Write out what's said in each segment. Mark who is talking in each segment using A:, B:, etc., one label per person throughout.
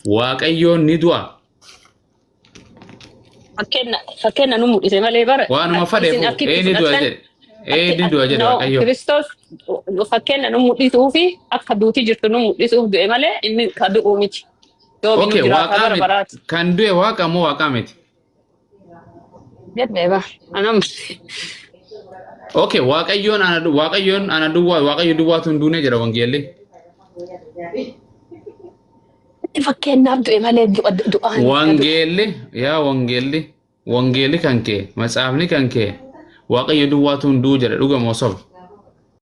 A: Waaqayyoon ni du'a.
B: Fakkeenya fakkeenya nu mul'ise malee bara
A: Waanuma
B: isin
A: fadheefu
B: akkitti
A: ee ni du'a
B: fudhattan
A: jedhe. Ee ni du'a jedhe
B: no
A: Waaqayyo.
B: Kiristoos fakkeenya nu mul'isuu fi akka duuti jirtu nu mul'isuuf du'e malee inni ka du'u miti. Yoomi nu
A: Okay,
B: jiraata
A: waaqaa
B: bara
A: miti.
B: baraati.
A: Kan du'e waaqa moo waaqaa miti?
B: Jedhee ba. Anam.
A: Okay, Waaqayyoon ana Waaqayyoon ana duwwaa Waaqayyo duwwaatu hin duune jedha wangeelli.
B: Inni fakkeenyaaf du'e malee du'a du'aan ka du'e.
A: Wangeelli yaa wangeelli wangeelli kan kee matsaafni kan kee Waaqayyo duwwaatu hin du'u jedha dhuga moo soba.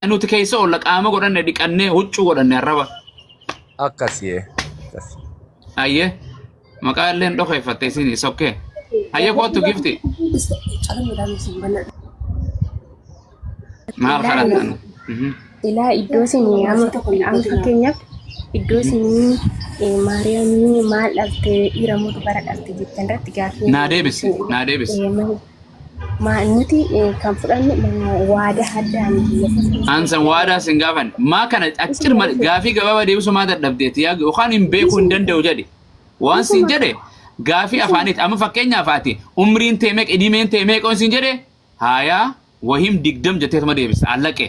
A: Nuti keessa oolla qaama godhanne dhiqannee huccuu godhanne arraba.
C: Akkasii. Akkasii.
A: Ayyee maqaa illee hin dhokeeffatte isin is okay. Ayyee kootu gifti maal
D: Ilaa
A: kadhattan?
D: Ilaa iddoo isin amma amma fakkeenyaaf iddoo isin Maariyaamii maal dhalte dhiira moo dubara dhalte jettan irratti gaaffii
A: Naa deebisi naa deebisi.
D: Maa nuti kan fudhannu waada addaami Yesuus Kiristoos
A: Ansan waadaa sin gaafan maa kana accir
D: Isuma
A: gaafii gabaabaa deebisuu maa dadhabdeeti yaa yookaan hin beekuu hin
D: isuma
A: danda'u jedhi waan siin
D: isuma
A: jedhe gaafii
D: isuma
A: afaaniiti amma fakkeenyaaf ati umriin tee meeqa idimeen tee meeqa siin jedhe haayaa wahim digdam jetteetuma deebista allaqe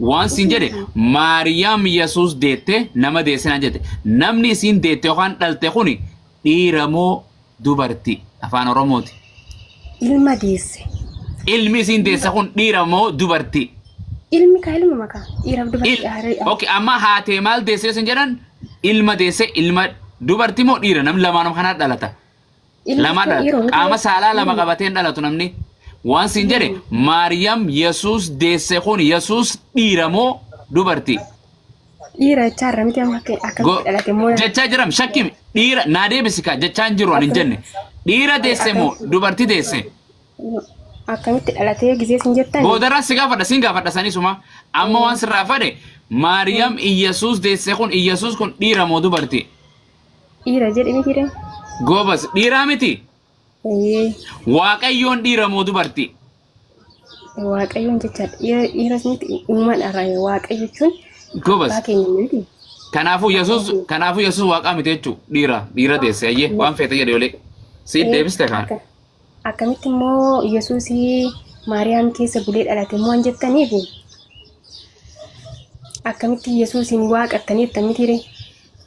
A: waan siin
D: isuma
A: jedhe Maariyaam Yesuus deette nama deesse naan jette namni isiin deette yookaan dhalte kuni dhiira moo dubarti afaan Oromooti.
D: Ilma deesse.
A: Ilmi isiin deesse kun dhiira moo dubarti?
D: Ilmi kaa ilma makaa dhiiraaf dubarti
A: Il
D: haadha
A: okay amma haatee maal deesse isin jedhan ilma deesse ilma dubarti moo dhiira namni lamaanuma kanaa dhalata.
D: Ilma
A: Lama
D: jechuun
A: dhalata.
D: dhiiroo miti
A: Qaama saalaa lama
D: dhiiruma.
A: qabatee hin dhalatu namni. Waan siin jedhe
D: Dhiiruma.
A: Maariyaam Yesuus deesse kun Yesuus dhiira moo dubarti?
D: Dhiira jechaa irra miti amma akka akkamitti dhalate immoo
A: Jechaa jiram shakki dhiira naa deebisi kaa jechaa hin jiru ani hin jenne. Dhiira deesse moo
D: akkamitti
A: dubartii deesse?
D: akkamitti dhalatee gizee sin jettani?
A: Boodarraa si gaafadha siin gaafadha sanisuma. Amma waan sirraa fadhe Maariyaam Iyyasuus deesse kun Iyyasuus kun dhiira moo dubartii?
D: Dhiira jedhi miti ree?
A: Goobas dhiiraa miti?
D: Eeyyee.
A: Waaqayyoon dhiira moo dubartii?
D: Waaqayyoon jecha dhiira dhiiras miti uumaan irraa waaqayyo jechuun
A: Gobas.
D: abbaa keenya miti.
A: Kanaafuu
D: Abbaa
A: Yesuus
D: keenya.
A: kanaafuu Yesuus waaqaa miti jechuu dhiira dhiira deesse ayyee waan feete jedhe olee. Siif
D: Ee,
A: deebiste kaan.
D: akka akkamitti immoo Yesuusii Maariyaam keessa bulee dhalate immoo waan jettaniif akkamitti Yesuusiin waaqattanii jettan miti ree?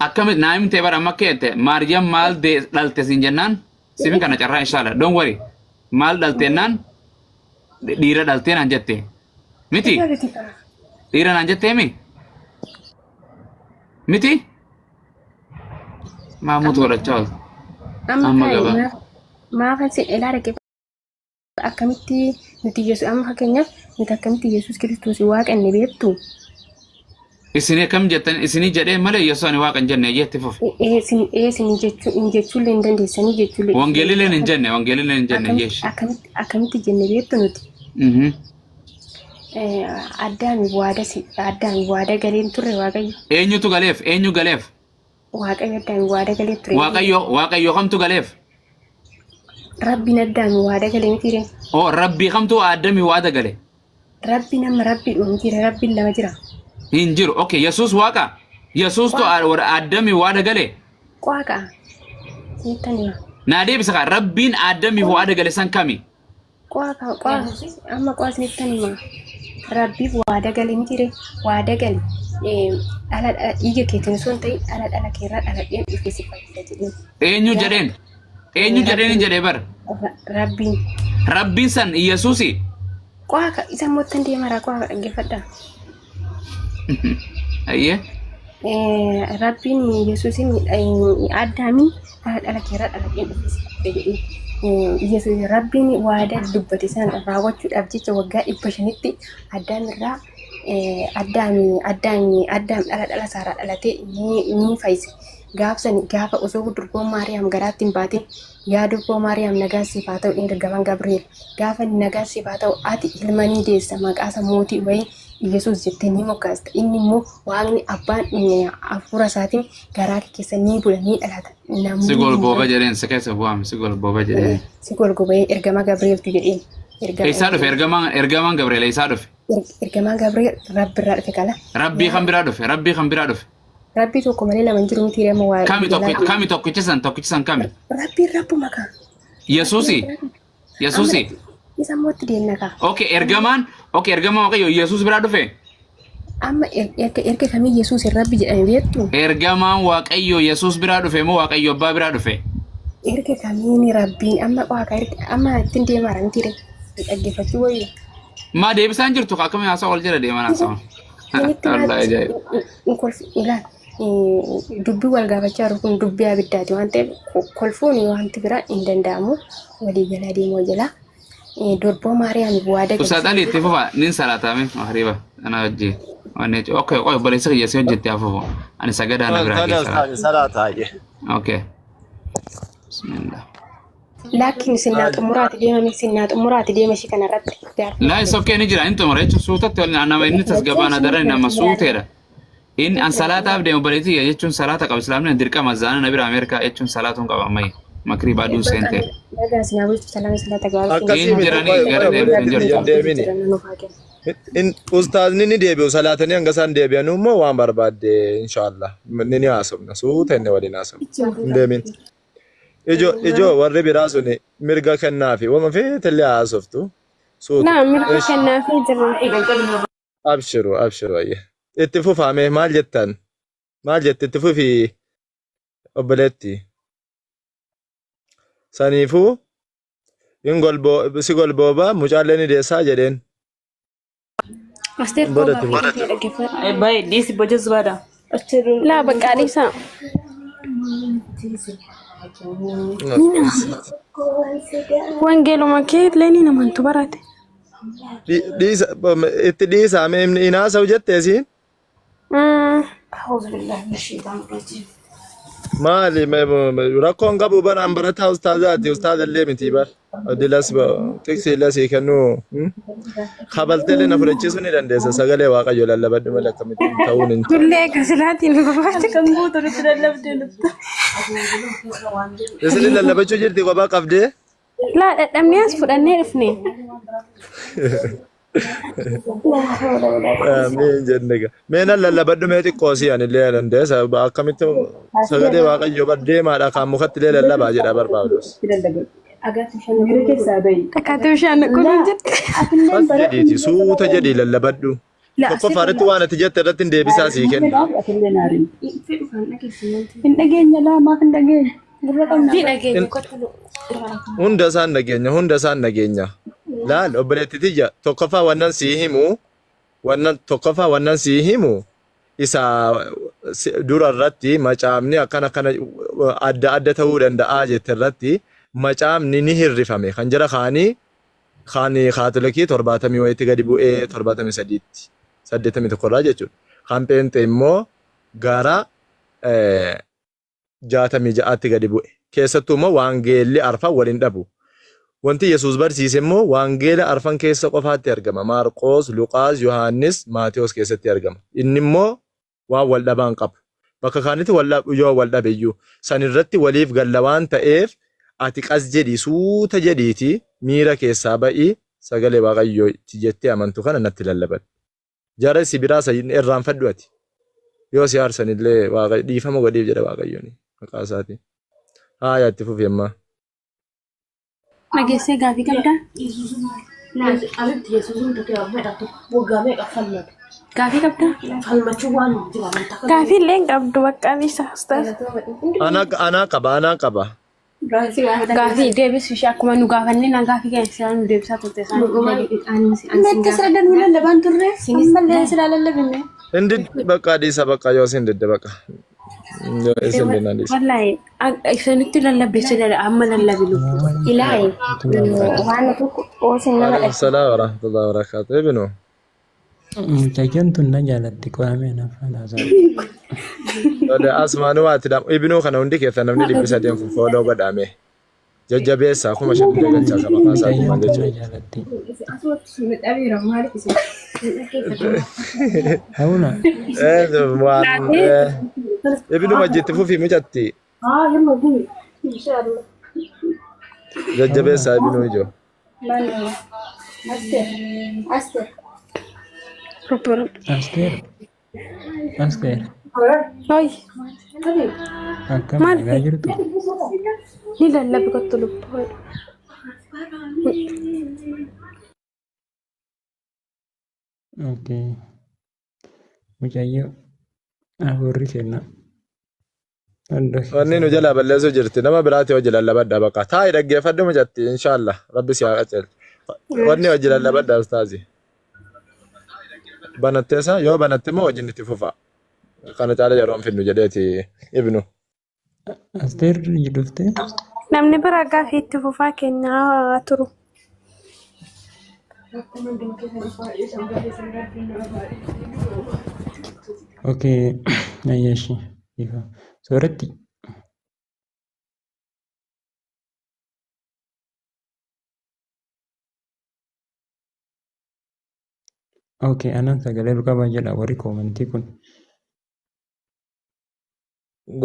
A: Akkamitti naa himtee bara amma akka jette Maariyaam maal dhalte siin jennaan sifin kana carraa inshaalla don't worry maal dhalte jennaan dhiira dhaltee naan jette miti
D: Dhiira miti kaa.
A: dhiira naan jettee mi miti maamuutu godhachaa oolta
D: Amma
A: amma
D: kaa'i
A: gabaa
D: maaf maafan sin ilaa dhaqee akkamitti nuti Yesuus amma fakkeenyaaf nuti akkamitti Yesuus Kiristoos waaqa inni beektu
A: Isinii akkam jettan isinii jedhee malee Yesuus ani waaqa hin jenne jetti fufi.
D: Isin jechuu hin jechuullee hin dandeessanii jechuullee
A: Wangeelilleen hin jenne wangeelilleen hin jenne
D: akkamitti
A: yeesh.
D: akkamitti akkamitti jenne beektu nuti. Addaami waada si addaami waada galeen turre Waaqayyo.
A: Eenyutu galeef eenyu galeef
D: Waaqayyo addaami waada galee ture.
A: Waaqayyo Waaqayyo kamtu galeef
D: Rabbiin addaami waada galee miti ree.
A: oo rabbii kamtu addami waada gale.
D: Rabbi nama rabbi miti rabbiin lama jira.
A: Hin jiru. Okay, Yesuus waaqa. Yesuustu
D: Waaqa.
A: Addami waada gale.
D: Waaqa. Sinittan hima.
A: Naa deebisa kaa rabbiin Addamiif waada gale san kami?
D: Waaqa qaa amma qaa sinittan hima. Rabbiif waada gale miti ree waada gale. Dhala dhala dhiiga keetiin osoo hin ta'in dhala dhala keerraa dhaladheen dhufee si fayyada jedheen.
A: Eenyu
D: Gaafa
A: jedheen? Eenyu jedheen hin
D: rabbiin
A: jedhee bar?
D: rabbiin
A: Rabbiin san Yesuusi.
D: Qo'aa isa moottan deemaraa qo'aa dhaggeeffadha.
A: Ayyee.
D: Rabbiin Yesuusin Addaamiin dhala dhala keerraa dhaladheen dhufe si dhufe jedhee. Yesuus Rabbiin waadaa dubbate san raawwachuudhaaf jecha waggaa 500tti Addaam irraa Addaami Addaami Addaam dhala dhala isaarraa dhalatee ni fayyise. Gaafsan gaafa osoo durboon Maariyaam garaatti hin baatin Yaa durboo Maariyaam nagaan siif haa ta'u inni ergamaan Gabri'eel gaafa inni nagaan siif haa ta'u ati ilma ni deessa maqaasa mootii wayii Iyyasuus jettee ni moggaasta inni immoo waaqni abbaan hafuura isaatiin garaa kee keessa ni bula ni dhalata
A: Si
D: namni hin
A: golbooba
D: argu
A: jedheen si keessa bu'aam si golbooba jedheen.
D: si golgoba'ee ergamaa Gabri'eeltu jedheen erga
A: Eessaa dhufe ergamaan ergamaan Gabri'eel eessaa dhufe?
D: ergamaa Gabri'eel rabbi irraa dhufe kala
A: Rabbii
D: yaa
A: kan biraa dhufe rabbii kan biraa dhufe.
D: Rabbii tokko malee lama hin jiru miti amma waa
A: Kami
D: jalaa
A: tokko kami tokkicha san tokkicha san kami?
D: Rabbiin rabbuma kaa.
A: Yesuusi. Yesuusi.
D: Isa immoo itti deemna kaa.
A: Okay, ergamaan okay, ergamaan Waaqayyo Yesuus biraa dhufe.
D: Amma erga kamii Yesuus rabbi jedhame beektu?
A: Ergamaan Waaqayyo Yesuus biraa dhufe moo Waaqayyo Abbaa biraa dhufe?
D: Erga kamiin rabbiin amma waaqa erga amma ittiin deemaa miti ree dhaggeeffachuu wayyu.
A: Maa deebisaan jirtu akkamii haasawa wal jala deeman haasawa.
D: Isinitti
A: Allah ajaa'iba.
D: Ilaal dubbii wal gaafachaa jiru kun dubbii abiddaati waan ta'eef kolfuun wanti biraa hin danda'amu walii galaa deemuu jalaa. Durboo Maariyaamiif waada
A: Ustaaz Ali itti fufa nin salaatame magriba ana wajji. Wanni jechuun okay qoy obboleessa kiyya si hojjette haa fufu. Ani sagadaa na biraa
C: Tole
A: keessa.
C: ustaazi salaataa jee.
A: Okay. Bismillah.
D: Laakkiin sinnaa xumuraati deemame sinnaa xumuraati deema ishee kanarratti.
A: Laa is okay ni jira inni xumura jechuun suutatti waliin nama inni tasgabbaana daran nama suuteedha. Inni an salaataaf deemu obboleettii kiyya jechuun salaata qaba islaamni dirqama zaana na bira Ameerikaa jechuun salaatuun qaba ammayya. Makriba aduun seente.
D: Nagaa sinaa bulchu salaama salaata gaarii.
C: Akkasii
A: Hin
C: miti
A: jiranii
C: qoy qoy
A: gara deemtu hin
C: obboleettii
A: jirtu.
C: hin deemini. Ustaazni ni deebi'u salaatanii hanga isaan deebi'anu immoo waan barbaadde inshaallah ni ni haasofna suuta inni waliin haasofna. Hin deemin. Ijoo ijoo warri biraa suni mirga kennaafi wama feetellee haasoftu suutu.
E: Naa mirga
C: Ish
E: kennaafii jira.
C: abshiru abshiru ayye. Itti fufaame maal jettan? Maal jette itti fufi obboleetti. Saniifuu hin golboo si golbooba mucaallee ni deessaa jedheen.
E: Asteer koo
C: Booda itti
E: gaafii
C: fufi.
E: kee dhaggeeffadhu.
F: Baay'ee dhiisi boca zubaadha.
E: Laa bakka dhiisaa. Wangeeluma kee illee ni namantu barate.
C: Dhiisa itti dhiisaa mee inni hin haasa'u jettee siin? Maali rakkoon qabu bara an barataa ustaazaati ustaaza illee miti bar dilas tiksii illee sii kennuu kabaltee na fudhachiisuu ni dandeessa sagalee waaqayyo lallabadhu malee akkamitti ta'uun hin ta'u.
E: Tullee gasilaatiin nu barbaachisa.
F: Kan guutuu nutti lallabdee nutti.
C: Isin lallabachuu jirti kophaa qabdee?
E: Laa dhadhabnee as fudhannee dhufne.
C: Mee jenne egaa. Mee nan lallabadhu mee xiqqoo si ani illee dandeessa akkamitti sagalee waaqayyoo bar deemaadha kaan mukatti illee lallabaa jedha barbaadus.
E: Dhakaatee bishaan naquu hin jette.
C: As jedhiiti suuta jedhii lallabadhu. Tokkoffaa irratti waan ati jette irratti hin deebisaa sii kenna.
F: Hin dhageenya laa maaf hin dhageenya? Gurra qabna.
E: Ni dhageenya kottu nu.
C: Hunda isaan dhageenya hunda isaan dhageenya. Laal obboleetti tiyya tokkoffaa wannan sii himu wannan tokkoffaa wannan sii himu isa dura irratti macaafni akkana akkana adda adda ta'uu danda'a jette irratti macaafni ni hirrifame kan jara kaanii kan kaatolikii 70 wayitti gadi bu'ee 73tti 81 irraa jechuudha. Kan pheenxee immoo gara 66tti gadi bu'e. Keessattuu immoo waangeelli arfan wal hin dhabu. Wanti Yesuus barsiise immoo waangeela arfan keessa qofaatti argama. Maarqoos, Luqaas, Yohaannis, Maatewos keessatti argama. Inni immoo waan wal dhabaa hin qabu. Bakka kaanitti wal yoo wal dhabe iyyuu san irratti waliif galla waan ta'eef ati qas jedhii suuta jedhiiti miira keessaa ba'ii sagalee Waaqayyoo itti jettee amantu kana natti lallabadhu. Jara si biraa san irraanfadhu ati. Yoo si aarsan illee Waaqayyo dhiifama godhiif jedha Waaqayyoon maqaa isaatiin. Haaya itti fufi ammaa.
E: Dhageessee gaafii qabdaa? Gaafii qabdaa? Gaafii illee hin qabdu bakka dhiisa ustaaz.
C: Anaa qaba anaa qaba.
E: Gaafii deebisu ishee akkuma nu gaafannee na gaafii keenya silaa nu deebisaa turte isaan. Natti sila danuu lallabaan turre ammallee silaa lallabime.
C: Hindi bakka dhiisa bakka yoo isin didde bakka. Yoo isin didde dhiisa.
E: Wallaahi isinitti lallabbe sila amma lallabi lubbu.
D: Ilaahi waan tokko oosin nama
C: Waalaikum salaam wa rahmatullahi wa barakatuh. Ibnu.
G: Mucayyoon tun na jaalatti qoramee na afaan haasa'a.
C: Tole asmaanuu waati dham. Ibnuu kana hundi keessan namni 300 kun fooloo godhame. Jajjabeessa 5,000 illee galchaa qaba kaasaa
G: Mucayyoon
C: kumaan
G: tun na
C: jechuudha.
G: jaalatti. Hauna
C: Waan ibnu majjitti fufii mucatti. Jajjabeessa ibnuu ijoo.
E: Rubbu rubbu.
G: Asteer Asteer.
E: Hoy
G: Akkam
E: maal
G: nagaa jirtu?
E: ni lallabi kottu lubbuu.
G: Okay. Mucayyoo hafuurri kenna. Oddoo
C: Wanni nu
G: keessan.
C: jalaa balleessuu jirti. Nama biraati hojii lallabadha baqa. Taa'i dhaggeeffadhu mucatti inshallah. Rabbi si haa qajeelchu. Wanni hojii lallabadha ustaazi. Banatteessa yoo banatte immoo hojiin itti fufa. Kana caala yeroo hin fidnu jedheeti ibnu.
G: Asteer dhuftee?
E: Namni biraa gaafii itti fufaa kennaa turu.
G: Okay. Ayyashi. Ifa. Sooratti. Okay. Anaan sagalee ol qabaa jedha warri koomantii kun.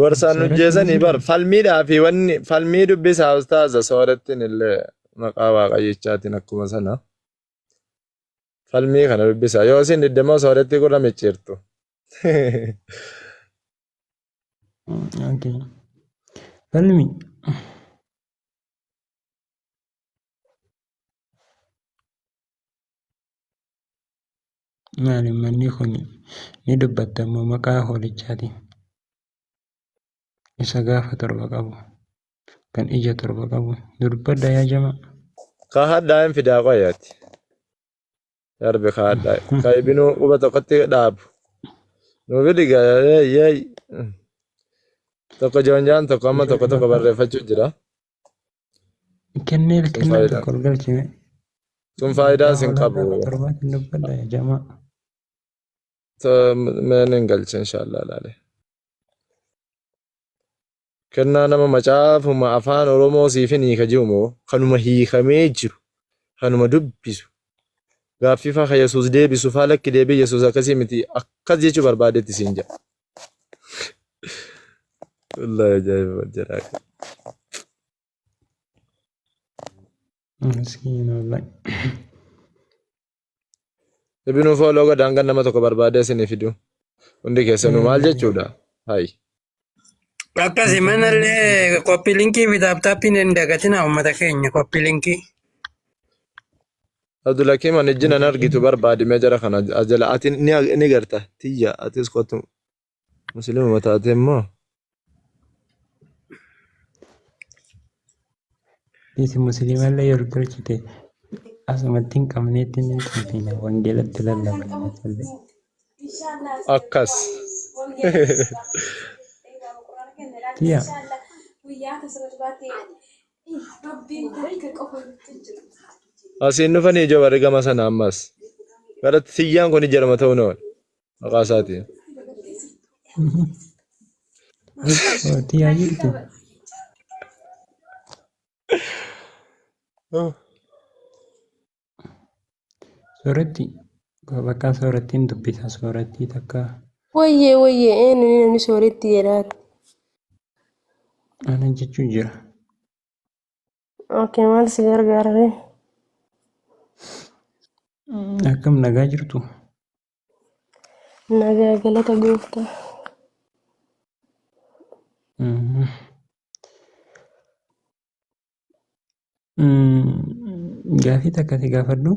C: Gorsaan
G: Sooratti ni
C: hojjeessanii bar
G: jirtu?
C: falmiidhaa fi wanni falmii dubbisaa ustaaza soorattiin illee maqaa waaqayyichaatiin akkuma sana falmii kana dubbisaa yoo isin diddemoo soorattii gurra micciirtu.
G: Okay. Falmi. Maali manni kun ni dubbatta immoo maqaa hoolichaatiin. Isa gaafa torba qabu. Kan ija torba qabu. Dubbadha yaa jamaa.
C: Ka hadhaa hin fidaa qoyaati. Darbe ka hadhaa. Ka ibinuu quba tokkotti dhaabu. Nuu fidi gaa yeey. Tokko joonjaan tokko amma tokko tokko barreeffachuu jira.
G: Kennee
C: Sun
G: kennaa
C: faayidaa.
G: tokko ol galchime.
C: Sun faayidaa
G: Maqaa
C: sin
G: hoolaa
C: qabu.
G: gaafa torbaatiin dubbadha yaa jamaa.
C: Meen hin galche inshallah laale. Kennaa nama macaafuma afaan Oromoo siifin hiika jiru moo kanuma hiikamee jiru kanuma dubbisu gaaffii faa ka Yesuus deebisu faa lakki deebii Yesuus akkasii miti akkas jechuu barbaadetti siin jedha. Wallahi ajaa'iba jedhaa.
G: Miskiin wallahi.
C: Ibinuu fooloo godhaan kan nama tokko barbaadee isinii fidu. Hundi keessanuu maal jechuudha? Hayi.
H: Akkasi manallee qophii linkii fi taaptaappiin hin dagatinaa uummata keenya qophii linkii.
C: Abdulhakiim ani ijji nan argitu barbaadi mee jara kana ajala ati ni garta tiyya atis kottu musliimuma taate immoo.
G: Isi musliimallee yoo galchite asumatti hin qabneetti ni cimsina wangeelatti lallabna asallee.
C: Akkas.
G: Tiyya
C: Asiin dhufanii ijoo warri gama sana ammas. Gara tiyyaan kun ijarama ta'uu ni oola. Maqaa isaatiin.
G: Tiyyaa jirti. Sooratti bakka soorattiin dubbisa soorattii takka
D: Wayyee wayyee eenyu namni sooretti jedhaa.
G: ana jechuu jira.
D: Okay, maal si gargaara ree?
G: Akkam nagaa jirtu?
D: Nagaa galata gooftaa.
G: Gaafii takka si gaafadhu.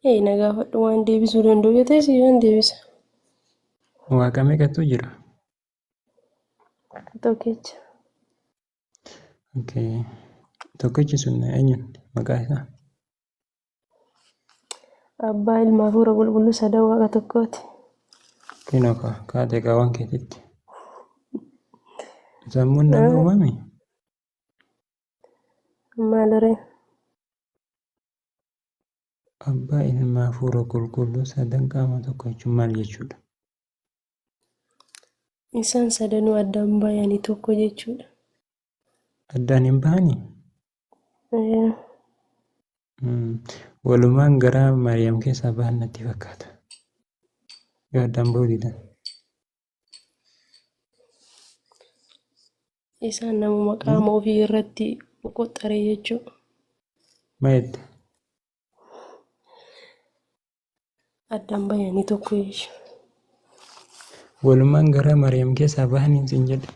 D: Ee na gaafadhu waan deebisuu danda'u yoo ta'e siifan deebisa.
G: Waaqa meeqatu jira?
D: Tokkicha.
G: Okay. Tokkichi sun eenyu maqaa isaa?
D: Abbaa ilma hafuura qulqulluu sadan waaqa tokkooti.
G: Kinoo kaa kaatee kaa waan keetitti. Sammuun nama uumame?
D: Maal ree?
G: Abbaa ilma hafuura qulqulluu sadan qaama tokko jechuun maal jechuudha?
D: Isaan sadanuu addaan bayanii tokko jechuudha.
G: Addaan hin bahanii?
D: Ee,
G: Walumaan garaa Maariyaam keessaa bahan natti fakkaata. Yoo addaan bahuu didan.
D: Isaan namuma qaama ofii irratti qoxxare jechuudha.
G: Maal jette?
D: Addaan bayanii tokko jechuudha.
G: Walumaan garaa Maariyaam keessaa bahaniin siin jedhe.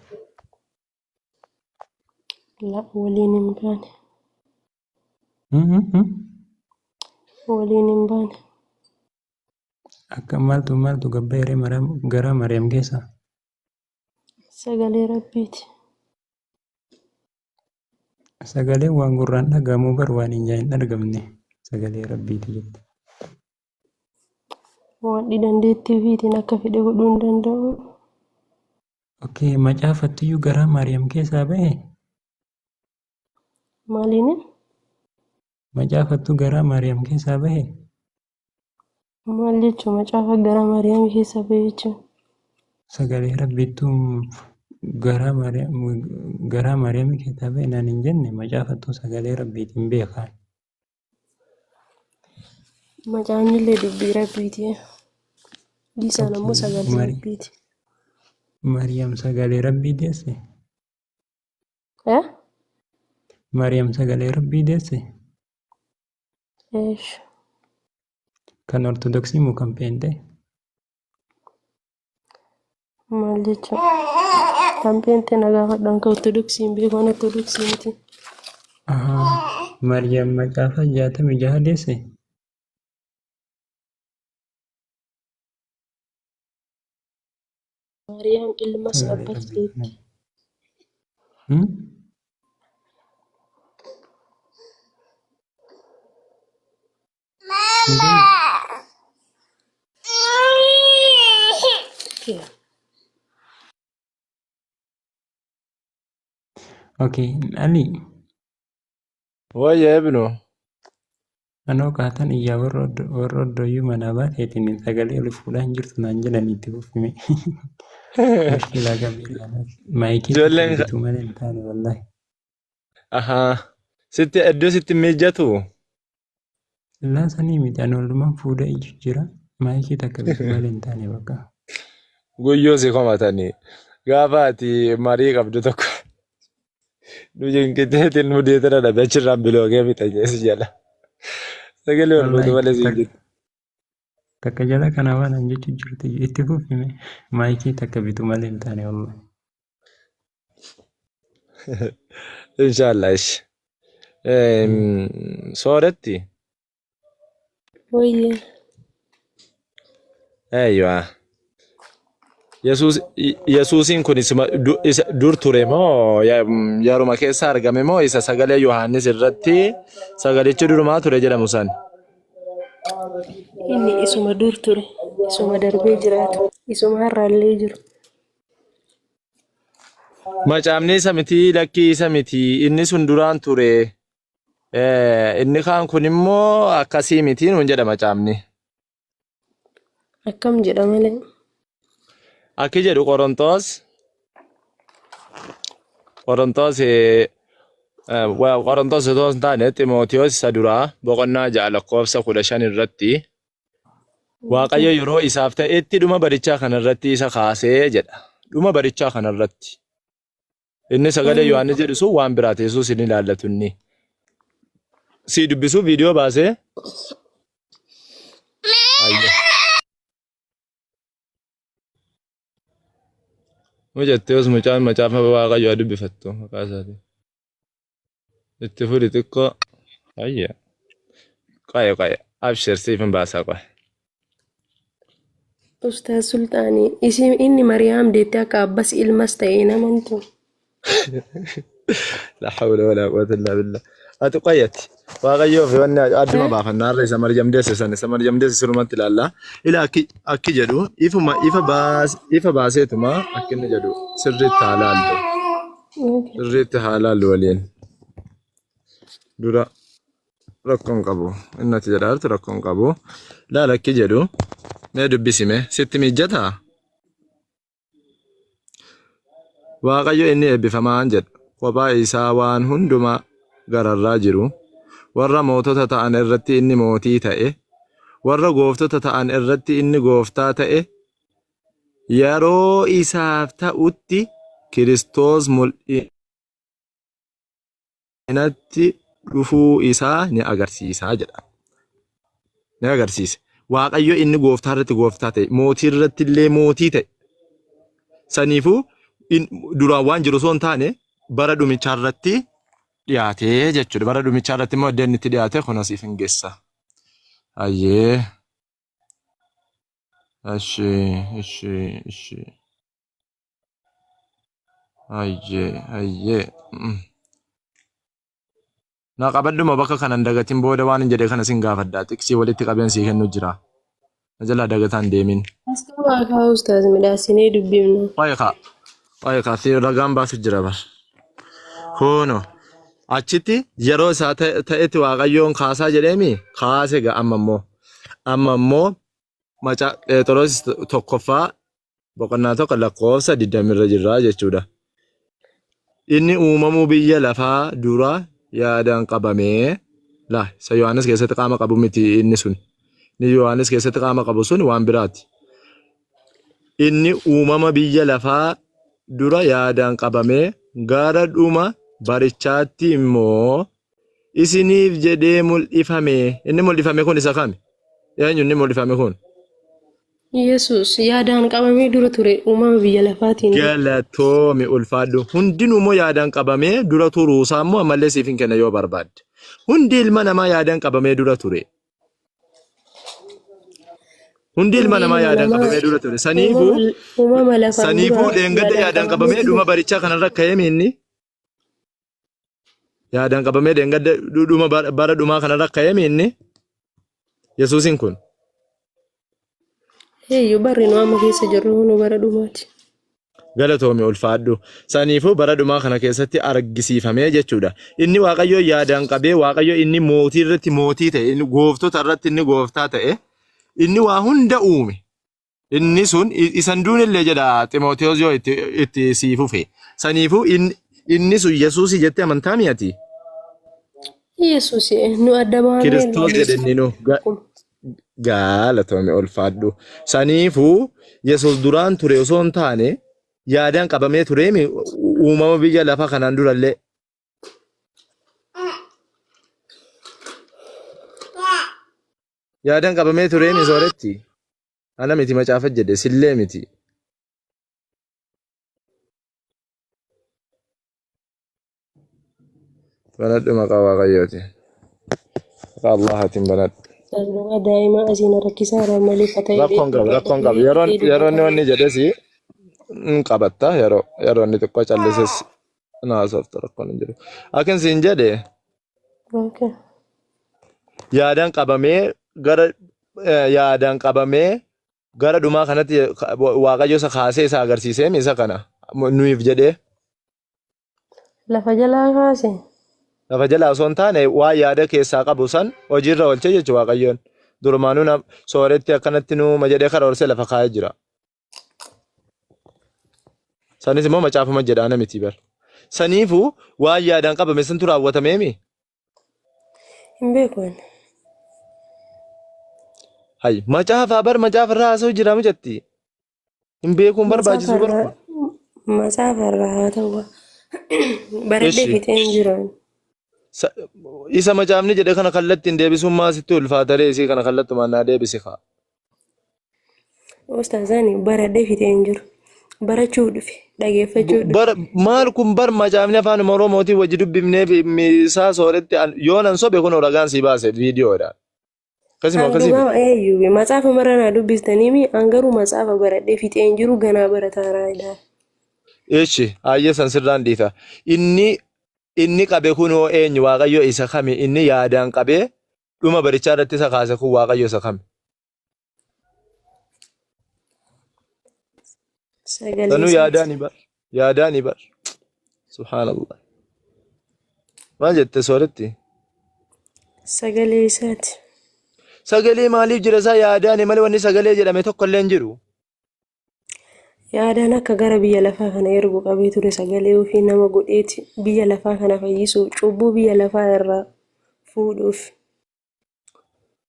D: La waliin hin baane.
G: Hmm, hmm, hmm.
D: Waliin hin baane.
G: Akka maaltu maaltu gabbaa'e garaa Maariyaam keessaa?
D: Sagalee Rabbiiti.
G: Sagaleen waan gurraan dhagahamu bar waan ijaan hin argamne sagalee Rabbiiti jette.
D: Waan dandeettii ofiitiin akka fedhe godhuu hin danda'u.
G: Okay, macaafattiyyuu garaa Maariyaam keessaa bahe?
D: Maaliin?
G: Macaafattuu garaa Maariyaam keessaa bahe?
D: Maal jechuun macaafa gara Maariyaam keessaa bahe jechuun?
G: Sagalee Rabbiittuu garaa Maariyaam garaa Maariyaam keessaa bahe naan hin jenne macaafattuu sagalee Rabbiitiin beekaa.
D: Macaafni illee dubbii Rabbiiti. Isaan ammoo
G: Okay,
D: sagalee
G: Mari
D: Rabbiiti.
G: Maariyaam sagalee Rabbii deesse?
D: Eh?
G: Maariyaam sagalee Rabbii deesse?
D: Eesh.
G: Kan Ortodoksii moo kan Pheenxee?
D: Maal jechuun? Kan pheenxee na gaafadhu kan Ortodoksii hin beeku an Ortodoksii miti.
G: Ahaa. Maariyaam macaafa 66 deesse?
D: Maariyaam ilmas
G: Sagalee
D: abbas
G: Rabbii.
D: deetti.
G: Hmm? Hin jenne? Okay, Ali,
C: Wayya ibnu.
G: anoo qaatan iyyaa warra warra oddooyyuu manaa baateetiin sagalee ol fuudhaa hin jirtu naan jedhan itti fufime. Mushkilaa qabeenya maayikii takka
C: Ijoolleen
G: bituu malee hin taane wallaahi.
C: ahaa sitti iddoo sitti mijatu.
G: Illaa sanii miti ani olumaan fuudhee ijju jira maayikii takka bituu malee hin taane bakka.
C: Guyyoo si komatanii gaafa ati marii qabdu tokko nu jinqiteetiin nu deetana dhabe achirraan biloogee fixa jeesi jala. Sagalee ol fuutu
G: Wallaahi
C: malee siin
G: takka
C: jettu.
G: takka jala kana waan an jechuu jirtu itti fufime maayikii takka bituu malee hin taane wallaahi.
C: Inshallah ishi. Sooretti.
D: Wayye.
C: Eeywa. Yesuus Yesuusiin kun isuma isa dur ture moo yeruma keessa argame moo isa sagalee Yohaannis irratti sagalichi durumaa ture jedhamu san?
D: Inni isuma dur ture, isuma darbee jiraatu, isuma har'aallee jiru.
C: Macaafni isa miti lakkii isa miti inni sun duraan ture. Inni kaan kun immoo akkasii miti nuun jedha macaafni.
D: Akkam jedha malee.
C: Akki jedhu Qorontoos Qorontoos Qorontoos otoo hin taane Ximootiyoos isa duraa boqonnaa 6 lakkoofsa 15 irratti Waaqayyo yeroo isaaf ta'etti dhuma barichaa kanarratti isa kaasee jedha. Dhuma barichaa kanarratti. Inni sagalee Yohaannis jedhu sun waan biraati. Yesuus hin ilaallatu inni. Sii dubbisuu viidiyoo baasee. Ayyo. Mu jettee os mucaan macaafa Waaqayyo haa dubbifattu maqaa isaatiin. Itti fudi xiqqoo. Ayya. Qoye qoye. Abshir siif hin baasaa qoye.
D: Ustaaz Sulxaanii isin inni Mariyaam deette akka abbas ilmas ta'e hin amantu.
C: La hawla wala quwwata illa billah. Ati qoyati. Waaqayyoo fi wanni adduma baafannaa har'a isa Maryam deesse sana isa Maryam deesse sirumatti ilaalla. Ila akki akki jedhu ifuma ifa baas ifa baaseetuma akki inni jedhu sirriitti haa laallu. Sirriitti haa laallu waliin. Dura rakkoo hin qabu. Inni ati jedhaa jirtu rakkoo hin qabu. Laala akki jedhu mee dubbisime sitti mijataa? Waaqayyo inni eebbifamaan jedha. Kophaa isaa waan hundumaa gararraa jiru, warra mootota ta'an irratti inni mootii ta'e, warra gooftota ta'an irratti inni gooftaa ta'e, yeroo isaaf ta'utti Kiristoos mul'inatti dhufuu isaa ni agarsiisa jedha. Ni agarsiise. Waaqayyo inni gooftaa irratti gooftaa ta'e, mootii irratti illee mootii ta'e. Saniifuu duraan waan jiru osoo hin taane bara dhumichaa irratti dhiyaatee jechuudha. Bara dhumichaa irratti immoo iddoo inni itti dhiyaate kun asiif hin geessa. Hayyee. Eshi, eshi, eshi. Hayyee, hayyee. Na qabadhuma bakka kana hin dagatin booda waan hin jedhe kana sin gaafadha. Xiqsii walitti qabeen sii kennu jira. Na jalaa dagataa hin deemin.
D: As qabaa kaa ustaaz midhaasinee dubbifna.
C: Waa'ee kaa. Waa'ee kaa si ragaan baasu jira bar. Kuno. Achitti yeroo isaa ta'etti Waaqayyoon kaasaa jedheemi kaase ga amma immoo. Amma immoo maca Phexros tokkoffaa boqonnaa 1 lakkoofsa 20 irra jirra jechuudha. Inni uumamuu biyya lafaa dura yaadaan qabamee la isa Yohaannis keessatti qaama qabu miti inni sun. Inni Yohaannis keessatti qaama qabu sun waan biraati. Inni uumama biyya lafaa dura yaadaan qabamee gara dhuma barichaatti immoo isiniif jedhee mul'ifame. Inni mul'ifame kun isa kami? Eenyu inni mul'ifame kun?
D: Yesuus yaadaan qabamee dura ture uumama biyya lafaatiin dura.
C: Galatoomi ulfaadhu. Hundinuu immoo yaadaan qabamee dura turuusaa immoo ammallee siif hin kenna yoo barbaadde. Hundi ilma namaa yaadaan qabamee dura ture. Hundi ilma
D: Hundi
C: namaa
D: ilma
C: yaadaan
D: namaa
C: qabamee dura ture. Saniifuu
D: uumama lafaan
C: saniifuu
D: dura
C: dheengadda
D: yaadaan
C: yaadaan
D: qabamee
C: qabamee
D: ture.
C: dhuma barichaa kanarra ka'eemi inni. Yaadaan qabamee dheengadda dhuma bara dhumaa kanarra ka'eemi inni. Yesuusiin kun.
D: Eeyyuu barri nu amma keessa jirru nu bara dhumaati.
C: Galatoomi ulfaadhu. Saniifuu bara dhumaa kana keessatti argisiifamee jechuudha. Inni Waaqayyo yaadaan qabee Waaqayyo inni mootii irratti mootii ta'e, inni gooftota irratti inni gooftaa ta'e, inni waa hunda uume. Inni sun isan duunillee jedha Ximootewoos yoo itti, itti sii fufe. Saniifuu inni sun Yesuusii jettee amantaa mi'ati?
D: Yesuus nu adda baanee
C: Kiristoos jedhe inni nu. Galatoomi ulfaadhu. Saniifuu Yesuus duraan ture osoo hin taane yaadaan qabamee tureemi uumama biyya lafa kanaan durallee. Yaadaan qabamee tureemi sooretti. Ana miti macaafa jedhe sillee miti. Banadhu maqaa Waaqayyooti. Maqaa Allahaatiin banadhu.
D: Dhugaa daa'ima asiin rakkisaa irraa malee fata jedhee
C: Rakkoon qabu rakkoon qabu yeroon yeroo inni wanni jedhes hin qabatta yeroo yeroo inni xiqqoo callises naasofta rakkoon hin jiru. Akkin siin jedhe
D: Okay.
C: yaadaan qabamee gara yaadaan qabamee gara dhumaa kanatti Waaqayyo isa kaasee isa agarsiisee isa kana nuyiif jedhee.
D: Lafa jalaa kaase.
C: Lafa jalaa osoo hin taane waan yaada keessaa qabu san hojiirra oolchee jechuudha Waaqayyoon. Durumaanuu sooretti akkanatti nuuma jedhee karoorsee lafa kaa'ee jira. Sanis immoo macaafuma jedha ana miti bar. Saniifuu waan yaadaan qabame santu raawwatameemi.
D: Hin beeku ani.
C: Hay macaafaa bar macaafa irraa haasa'u jira mijatti. Hin beekuun barbaachisu bar kun.
D: Macaafa irraa haa ta'u. Baradhee
C: Eshi.
D: fixee hin jiru. ani.
C: Isa macaafni jedhe kana kallattiin deebisuun maa sitti ulfaataree isii kana kallattumaan naa deebisi kaa.
D: Ustaazani baradhee fixee hin jiru. Barachuuf dhufe. Dhageeffachuuf dhufe.
C: Bar maal kun bar macaafni afaan Oromootiin wajji dubbifnee fi isaa sooretti yoo nan sobe kun ragaan sii baase viidiyoodha. Akkasuma
D: An
C: akkasii
D: dhugaa eeyyuu macaafa mara naa dubbistaniimi an garuu macaafa baradhee fixee hin jiru ganaa barataa raayidhaa.
C: Echi hayyee san sirraan dhiisa. Inni inni qabe kunoo eenyu Waaqayyo isa kami inni yaadaan qabee dhuma barichaa irratti isa kaase kun Waaqayyo isa kami.
D: Sagalee
C: Sanuu
D: isaati.
C: yaadaani bar. Yaadaani bar. Subhaanallah. Maal jette sooretti?
D: Sagalee isaati.
C: Sagalee maaliif jira isaa yaadaani malee wanni sagalee jedhame tokko illee hin jiru.
D: Yaadaan akka gara biyya lafaa kana ergu qabee ture sagalee ofii nama godheeti biyya lafaa kana fayyisuuf cubbuu biyya lafaa irraa fuudhuuf.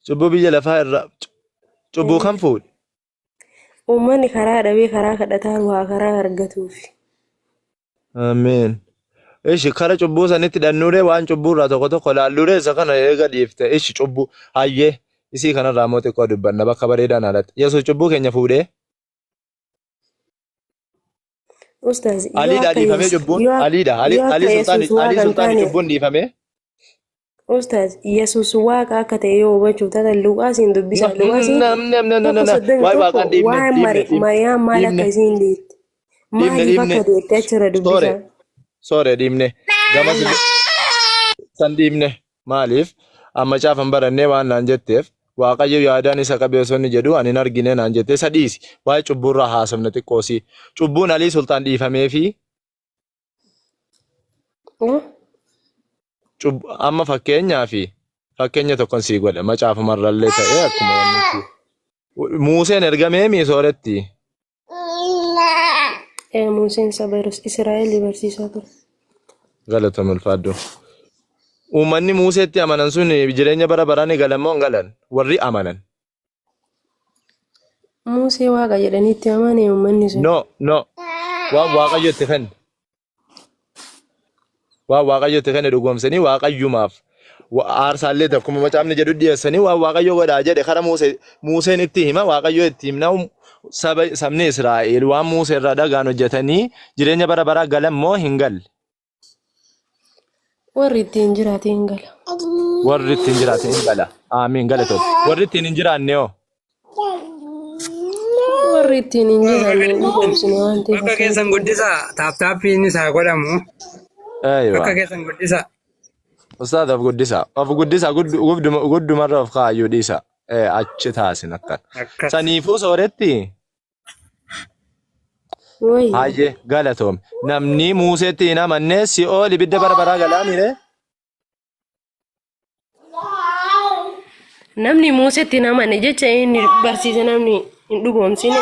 C: Cubbuu biyya lafaa irraa cubbuu kan fuudhe.
D: Uummanni karaa dhabee karaa kadhataaru haa karaa argatuuf.
C: Ameen. Ishi kara cubbuu sanitti dhannuuree waan cubbuu irraa tokko tokko laalluuree isa kana eega dhiifte ishi cubbuu hayyee isii kanarraa immoo xiqqoo dubbanna bakka bareedaan haalatti. Yesuus cubbuu keenya fuudhee.
I: Ustaaz yoo
C: Aliidha
I: akka
C: dhiifamee
I: Yesuus
C: cubbuun
I: yoo
C: Aliidha Ali
I: yoo akka
C: Ali Sultaan
I: Yesuus waaqa
C: Ali
I: hin
C: Sultaan
I: taane
C: cubbuun dhiifamee.
I: Ustaaz Yesuus waaqa akka ta'e yoo hubachuuf taatan Luqaasiin dubbisa. Luqaasiin
C: Na na na na
I: tokko
C: na
I: soddomi
C: waa'ee
I: tokko
C: waaqaan dhiifne
I: waa'ee
C: dhiifne dhiifne
I: Mariyaam maal akka
C: dhiifne
I: isiin deette
C: dhiifne
I: maaliif
C: dhiifne
I: akka deette achirra
C: soore
I: dubbisa.
C: soore dhiifne gamas san dhiifne maaliif amma caafan barannee waan naan jetteef Waaqayyo yaadaan isa qabee osoo inni jedhu ani hin argine naan jette isa dhiisi waa'ee cubbuurraa haasofna xiqqoosii cubbuun Alii Sultaan dhiifameefi amma fakkeenyaa fi fakkeenya tokkon sii godha macaafumarrallee ta'ee akkuma wannitti Muuseen ergamee mii sooretti
I: Ee Museen saba Israa'el barsiisaa ture.
C: Galatoomi ulfaadhu. Uummanni Museetti amanan sun jireenya bara baraa ni galan moo hin galan? Warri amanan.
I: Musee waaqa jedhanii itti amane uummanni sun.
C: No, no. Waan Waaqayyo itti kenne. Waan Waaqayyo itti kenne dhugoomsanii Waaqayyumaaf aarsaallee akkuma macaafni jedhu dhiyeessanii waan Waaqayyo godhaa jedhe kara Musee Museen itti hima Waaqayyo itti himna saba sabni Israa'el waan Musee irraa dhagaan hojjetanii jireenya bara baraa galan moo hin galle?
I: Warri ittiin jiraate hin gala.
C: Warri ittiin jiraate hin gala. Aamiin galatoom. Warri ittiin hin jiraanne hoo?
I: Warri ittiin hin jiraanne hin dhugoomsine waan ta'eef
H: Bakka keessan
I: akkamitti
H: guddisaa taaptaappiin isaa godhamu.
C: Eeywa.
H: Bakka keessan guddisaa.
C: Ustaaz of guddisaa. Of guddisaa guddumarra of kaayyuu dhiisa. Achi taasin akkan.
H: Akkas.
C: Saniifuu sooretti
I: Wayyi.
C: hayyee galatoom. Namni Muuseetti hin amanne si'ool ibidda bara baraa galaa mire.
I: Namni Muusetti hin amane jecha inni barsiise namni hin dhugoomsine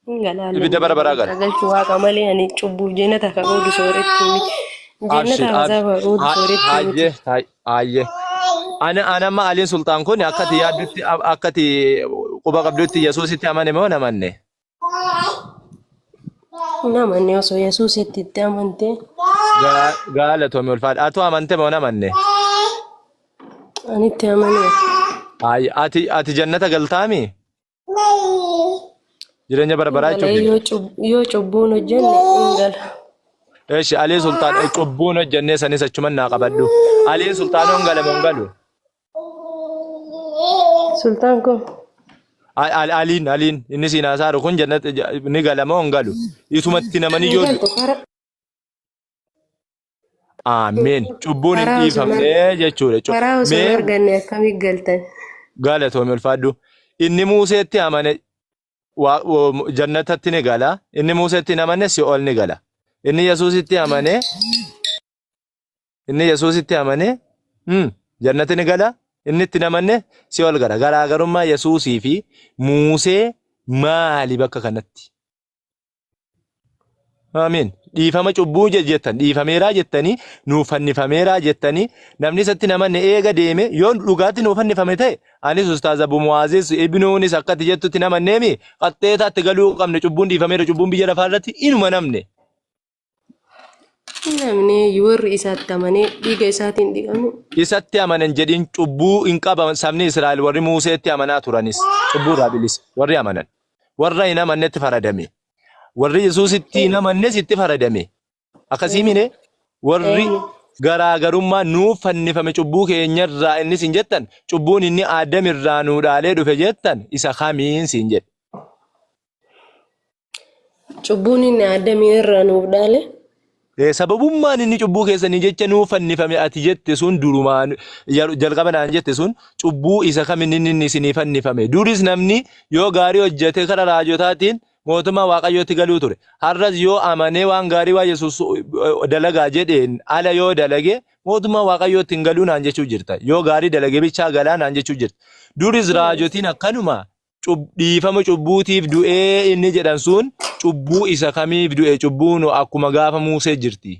I: hin galaalle.
C: Ibidda bara baraa gala.
I: Galchu waaqa malee ani cubbuuf jennata ka qoodu sooretti miti.
C: Abshir
I: Jennata azaaba ka qoodu sooretti miti.
C: hayyee hayyee. Ana ana amma Aliin Sultaan kun akkati yaaddutti akkati quba qabdutti Yesuusitti amane moo hin amanne?
I: Hin amanne osoo Yesuusitti itti amante
C: Galatoomi ulfaadha. Atoo amante moo hin amanne?
I: ani itti amane.
C: Hayi ati ati jannata galtaami? Jireenya bara baraa
I: Hin gala
C: jechuuf.
I: yoo cubbuun hojjenne hin gala.
C: Eeshi Aliin Sultaan cubbuun hojjennee sanis achuman naa qabadhu. Aliin Sultaan hin gala moo hin galu?
I: Sultaan kun
C: Aliin Aliin inni siin haasaaru kun jannata ni gala moo hin galu? Isumatti namani
I: hin
C: yoo
I: galtu karaa
C: Ameen. Cubbuun hin
I: karaa osoo hin
C: dhiifamne jechuudha.
I: karaa osoo hin
C: Mee
I: arganne akkamitti galtan?
C: galatoomi ulfaadhu. Inni Muuseetti amane jannatatti ni gala. Inni Muuseetti hin amanne si'ool ni gala. Inni Yesuusitti amane Inni Yesuusitti amane jannata ni gala. Inni itti hin amanne si'ool gala. Garaagarummaa Yesuusii fi Muusee maali bakka kanatti? Amiin. Dhiifama cubbuu jettan dhiifameeraa jettanii nuuf fannifameeraa jettanii namni isatti hin amanne eega deeme yoo dhugaatti nuuf fannifame ta'e anis ustaaz Abu Muwaazis Ibnuunis akkatti jettutti hin amanneemi qaxxeetaatti galuu qabne cubbuun dhiifameera cubbuun biyya lafaa irratti inuma namne.
I: Namni warri isaatti amanee dhiiga isaatiin dhiqame.
C: Isatti amanan jedhin cubbuu hin qaban sabni Israa'el warri Museetti amanaa turanis cubbuu irraa bilisa warri amanan warra hin amannetti faradame warri Yesuusitti hin amannes itti faradame akkasii mine warri garaagarummaa nuuf fannifame cubbuu keenyarraa inni sin jettan cubbuun inni Aadam irraa nuu dhaalee dhufe jettan isa kamiin siin jedhe.
I: Cubbuun inni Addamii irraa nuuf dhaale.
C: Sababummaan inni cubbuu keessanii jecha nuuf fannifame ati jette sun durumaan jalqaba naan jette sun cubbuu isa kamin inni inni isinii fannifame. Duris namni yoo gaarii hojjete kara raajotaatiin mootummaa Waaqayyootti galuu ture. Har'as yoo amanee waan gaarii waan Yesuus dalagaa jedheen ala yoo dalage mootummaa Waaqayyootti hin galuu naan jechuu jirta. Yoo gaarii dalage bichaa galaa naan jechuu jirta. Duris raajotiin akkanuma dhiifama cubbuutiif du'ee inni jedhan sun cubbuu isa kamiif du'e cubbuun akkuma gaafa Muusee jirti.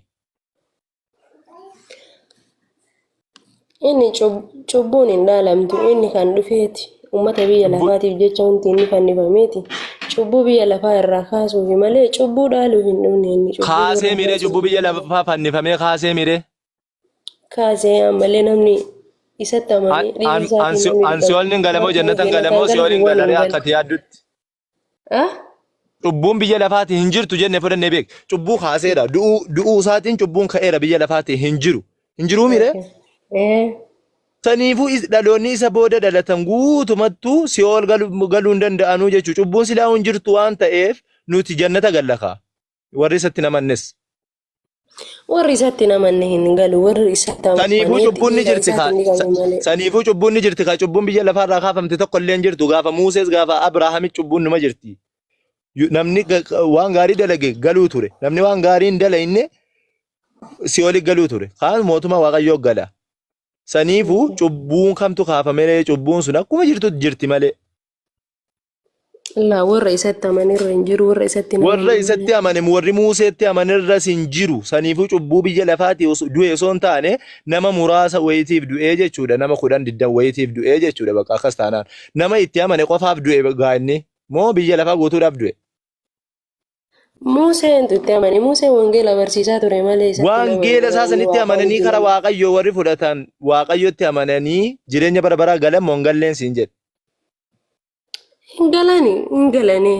I: Inni cubbuun hin dhaalamtu inni kan dhufeeti uummata biyya lafaatiif jecha wanti inni fannifameeti cubbuu biyya lafaa irraa kaasuufi malee cubbuu dhaaluuf hin dhufne inni cubbuu
C: Kaasee
I: irraa
C: miree
I: kaasuuf.
C: cubbuu biyya lafaa fannifamee kaasee miree.
I: Kaasee ammallee namni isatti amanee dhiiga isaatiin namni
C: An si'oolni hin galamoo
I: dhiqame
C: jannatan
I: jannataan
C: galamoo
I: gala
C: si'oolin
I: duwwaan
C: galaree
I: hin
C: akka
I: galu.
C: ati yaaddutti.
I: Ah?
C: Cubbuun biyya lafaati hin jirtu jenne fudhannee beek. Cubbuu kaaseera. Du'uu isaatiin cubbuun ka'eera biyya lafaati hin jiru. Hin jiruu mire?
I: Okay. Eh.
C: Saniifuu dhaloonni isa booda dhalatan guutumattuu si'ool galuu hin danda'anuu jechuudha. Cubbuun silaa hin jirtu waan ta'eef nuti jannata galla kaa. Warri isatti hin amannes.
I: Warri isatti hin amanne hin galu. Warri isatti
C: Saniifuu
I: amanetti
C: cubbuun ni
I: dhiiga
C: jirti kaa.
I: isaatiin dhiqame malee.
C: Saniifuu cubbuun ni jirti kaa. Cubbuun biyya lafaarraa kaafamte tokko illee hin jirtu. Gaafa Muusees gaafa Abrahaami cubbuun numa jirti. Namni waan gaarii dalage galuu ture. Namni waan gaarii hin dalagne si'ooli galuu ture. Kaan mootummaa Waaqayyoo gala. Saniifuu cubbuun kamtu kaafamee cubbuun sun akkuma jirtutti jirti malee.
I: Laa warra isatti amanirra hin jiru warra isatti hin
C: Warra
I: amanin
C: isatti
I: malee.
C: amane warri Muuseetti amanirras hin jiru. Saniifuu cubbuu biyya lafaati du'e osoo hin taane nama muraasa wayitiif du'ee jechuudha. Nama 10 20 wayitiif du'ee jechuudha bakka akkas taanaan. Nama itti amane qofaaf du'e gaa inni moo biyya lafaa guutuudhaaf du'e?
I: Muuseen itti amane. Muuseen wangeela barsiisaa ture malee isatti hin amanne
C: Wangeela isaa
I: inni
C: sanitti
I: waaqaa
C: amananii
I: wajjin
C: kara
I: amane.
C: Waaqayyoo warri fudhatan Waaqayyotti amananii jireenya bara baraa galan moo hin galleen siin jedhe.
I: Hin galani, hin galani.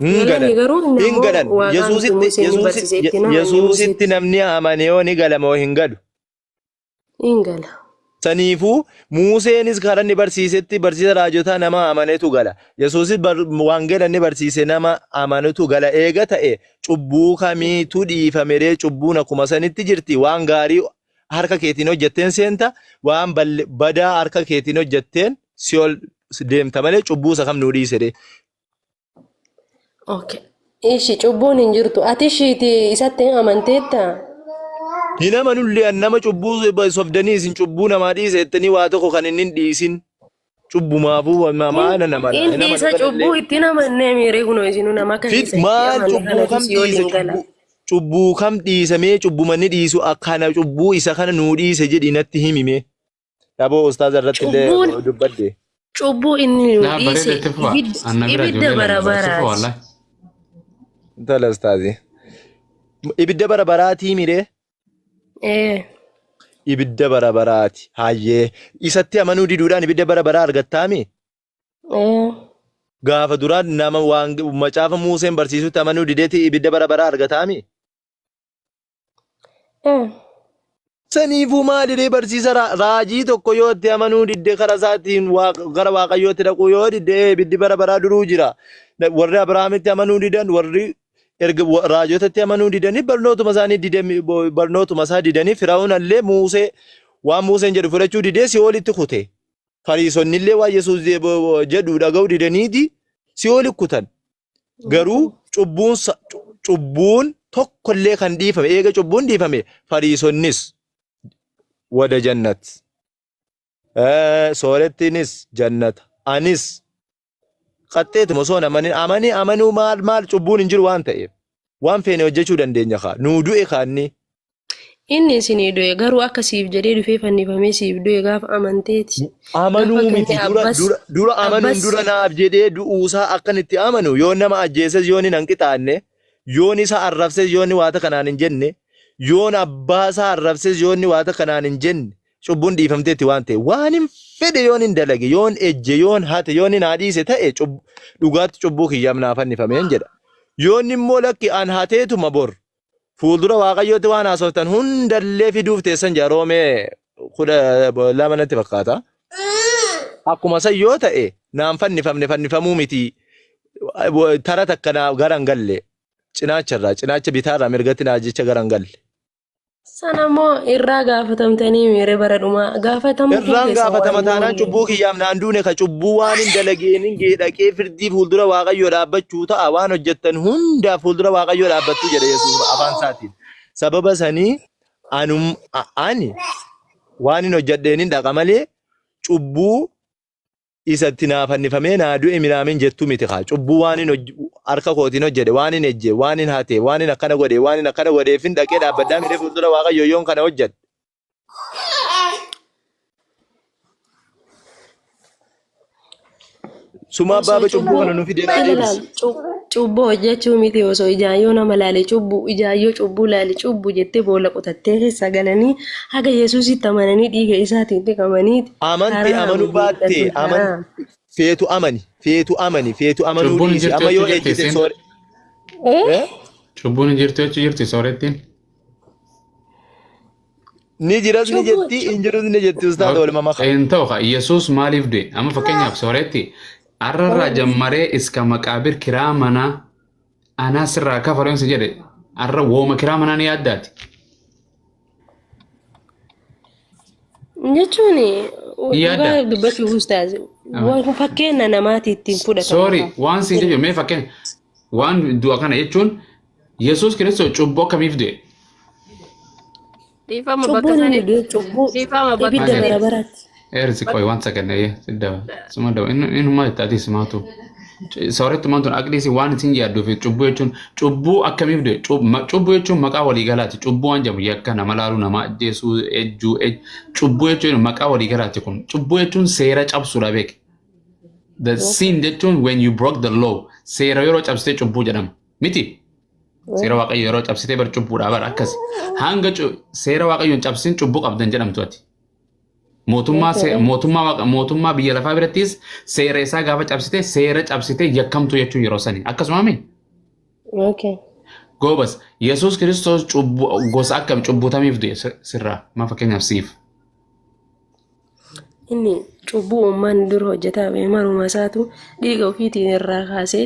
C: Hin
I: Galani
C: galan.
I: garuu
C: Hin
I: namoo
C: galan.
I: waaqaa miti
C: Yesuusitti
I: Museen ni
C: Yesuusitti
I: barsiise itti hin amanne
C: Yesuusitti
I: Museetti.
C: namni amane yoo ni gala moo hin galu.
I: Hin gala.
C: Saniifuu Museenis karaa inni barsiisetti barsiisa raajotaa nama amanetu gala. Yesuusis wangeela inni barsiise nama amanetu gala. Eega ta'e cubbuu kamiitu dhiifame ree cubbuun akkuma sanitti jirti waan gaarii harka keetiin hojjetteen seenta waan badaa harka keetiin hojjetteen si'ol deemta malee cubbuu isa kam nuu dhiise ree.
I: Okay. Ishi cubbuun hin jirtu. Ati ishiiti isatti hin amanteetta?
C: Hin amanullee an nama cubbuu sobdanii isin cubbuu namaa dhiise jettanii waa tokko kan inni hin dhiisin cubbumaafuu maana nama
I: In
C: hin amanu
I: dhiisa
C: kanallee.
I: cubbuu ittiin amannee miiree kunoo isinuu nama akka
C: Fit
I: keessa itti
C: maal
I: amanne
C: cubbuu
I: kanatu
C: kam
I: si
C: dhiise
I: waliin gala.
C: cubbuu kam dhiisamee cubbumanni dhiisu akkana cubbuu isa kana nuu dhiise jedhi natti himime. Dhaboo ustaaza irratti illee
I: Cubbuun
C: dubbadde.
I: cubbuu inni nuu
A: Laa
I: dhiise
A: bareeda itti fufa.
I: ibidda
A: Anna bira
I: ibidda
A: ijoollee
I: bara
A: lama itti fufa
I: baraati.
A: wallahi.
C: Intala ustaazi. Ibidda bara baraatii miree.
I: Ee.
C: Ibidda bara baraati. Hayyee. Isatti amanuu diduudhaan ibidda bara baraa argattaami?
I: Ee.
C: Gaafa duraa nama waan macaafa Muuseen barsiisutti amanuu dideeti ibidda bara baraa argataami?
I: Ee.
C: Saniifuu maaliree barsiisa raajii tokko yoo itti amanuu didde kara isaatiin gara Waaqayyootti dhaquu yoo didde ibiddi bara baraa duruu jira. Warri Abrahaamitti amanuu didan warri erga raajotatti amanuu didanii barnootuma isaanii didanii barnootuma isaa didanii Fir'aawun illee Muusee waan Muuseen jedhu fudhachuu didee si'oolitti kute. Fariisonni illee waan Yesuus jedhu dhaga'uu didaniiti si'oolitti kutan. Garuu cubbuun cubbuun tokkollee kan dhiifame eega cubbuun dhiifame fariisonnis wada jannat. Soorettiinis jannata. Anis qaxxeetuma osoo hin amanin amanii amanuu maal maal cubbuun hin jiru waan ta'eef waan feene hojjechuu dandeenya kaa nuu du'e kaanni
I: Inni isinii du'e garuu akka siif jedhee dhufee fannifamee siif du'e gaafa amanteeti.
C: Amanuu
I: Gaafa
C: miti
I: kenne
C: dura
I: abbas
C: dura dura amanuun
I: abbas
C: dura naaf jedhee du'uusaa akkan itti amanu yoo nama ajjeeses yoon hin hanqixaanne yoon isa arrabses yoon waata kanaan hin jenne yoon abbaasaa arrabses yoon waata kanaan hin jenne cubbuun dhiifamteetti waan ta'e waan hin fedhe yoon hin dalage yoon ejje yoon hate yoon hin haadhiise ta'e dhugaatti cubbuu kiyyaaf naa fannifameen jedha. Yoon immoo lakki an hateetuma bor fuuldura Waaqayyootti waan haasoftan hundallee fiduuf teessan jedha Roomee 12 natti fakkaata. Akkuma san yoo ta'e naan fannifamne fannifamuu miti tara takka naa gara hin galle cinaacharraa cinaacha bitaarraa mirgatti naa jecha gara hin galle.
I: Sana immoo irraa gaafatamtanii miire bara dhumaa gaafatamuu
C: Irraan
I: keessa waan
C: gaafatama
I: hin
C: taanaan
I: oolle.
C: cubbuu kiyyaaf naan duune ka cubbuu waan hin dalageenin dhaqee firdii fuuldura Waaqayyoo dhaabbachuu ta'a waan hojjettan hundaa fuuldura Waaqayyoo dhaabbattuu jedhe Yesuus afaan isaatiin. Sababa sanii anum ani waan hin hojjedheenin dhaqa malee cubbuu isatti naa fannifamee naa du'e minaamin jettu miti kaa cubbuu waan hin harka kootiin hojjedhe waan hin ejje waan hin hate waan hin akkana godhe waan hin akkana godheefin dhaqee dhaabbadhaa midhee fuuldura Waaqayyoo yoon kana hojjedhe. Suma
I: Osoo
C: abbaa cubbuu
I: cubbuu
C: kana nu fidee naa
I: ilaal
C: deebisi.
I: cubbuu hojjechuu miti osoo ijaan yoo nama laale cubbuu ijaan yoo cubbuu laale cubbuu jettee boolla qotattee keessa galanii haga Yesuusitti amananii dhiiga isaatiin dhiqamanii
C: Amanti
I: haraam
C: amanuu baatte
I: miidhatu
C: aman
I: haraam.
C: feetu amani feetu amani feetu amanuu
A: Cubbuun
C: dhiisi
A: jirtu
C: amma
A: jechuu
C: yoo
A: jirti
C: ejjite
A: isiin.
C: soore Eh?
A: Cubbuun hin jirtu jechuu jirti soorettiin.
C: Ni jiras ni jetti, hin jirus ni jetti ustaad waluma maka.
A: Hin ta'u ka Yesuus maaliif du'e? Amma fakkeenyaaf sooretti arrarraa jammaree iska maqaabir kiraa manaa anaa sirraa kafaluun si jedhe arra wooma kiraa manaa ni yaaddaati.
I: Jechuun
A: Yaada.
I: dhugaa dubbachuuf ustaaz waan fakkeenya namaati ittiin fudhatama.
A: Sorry, waan siin jechuun mee fakkeenya waan du'a kana jechuun Yesuus Kiristoos cubbuu akkamiif du'e?
B: Dhiifama bakka
I: Cubbuun inni
B: sanitti.
I: du'e cubbuu
B: Dhiifama bakka
I: ibidda
B: sanitti.
I: bara baraatti.
A: Eersi qoy waan saganne siddaba suma daba inni maal itti ati simaatu. Sooretti maantu aqliisi waan isin yaadduuf cubbuu jechuun cubbuu akkamiif du'e cubbuu jechuun maqaa waliigalaati cubbuu waan jedhamu yakka nama laaluu nama ajjeesuu ejjuu cubbuu jechuun maqaa waliigalaati kun cubbuu jechuun seera cabsuudha beek. The sin jechuun when you broke the law seera yeroo cabsitee cubbuu jedhama miti. Seera waaqayyo yeroo cabsitee bar cubbuudha bar akkas hanga seera waaqayyoon cabsin cubbuu qabdan jedhamtu ati. Mootummaa mootummaa mootummaa biyya lafaa birattis seera isaa gaafa cabsite seera cabsite yakkamtu jechuun yeroo sani akkasuma mi
I: Okay.
A: Goobas Yesuus Kiristoos cubbuu gosa akkam cubbutamiif du'e sirraa ma fakkeenyaaf siif.
I: Inni cubbuu uummanni dura hojjetaa ba'e maruma isaatu dhiiga ofiitiin irraa kaasee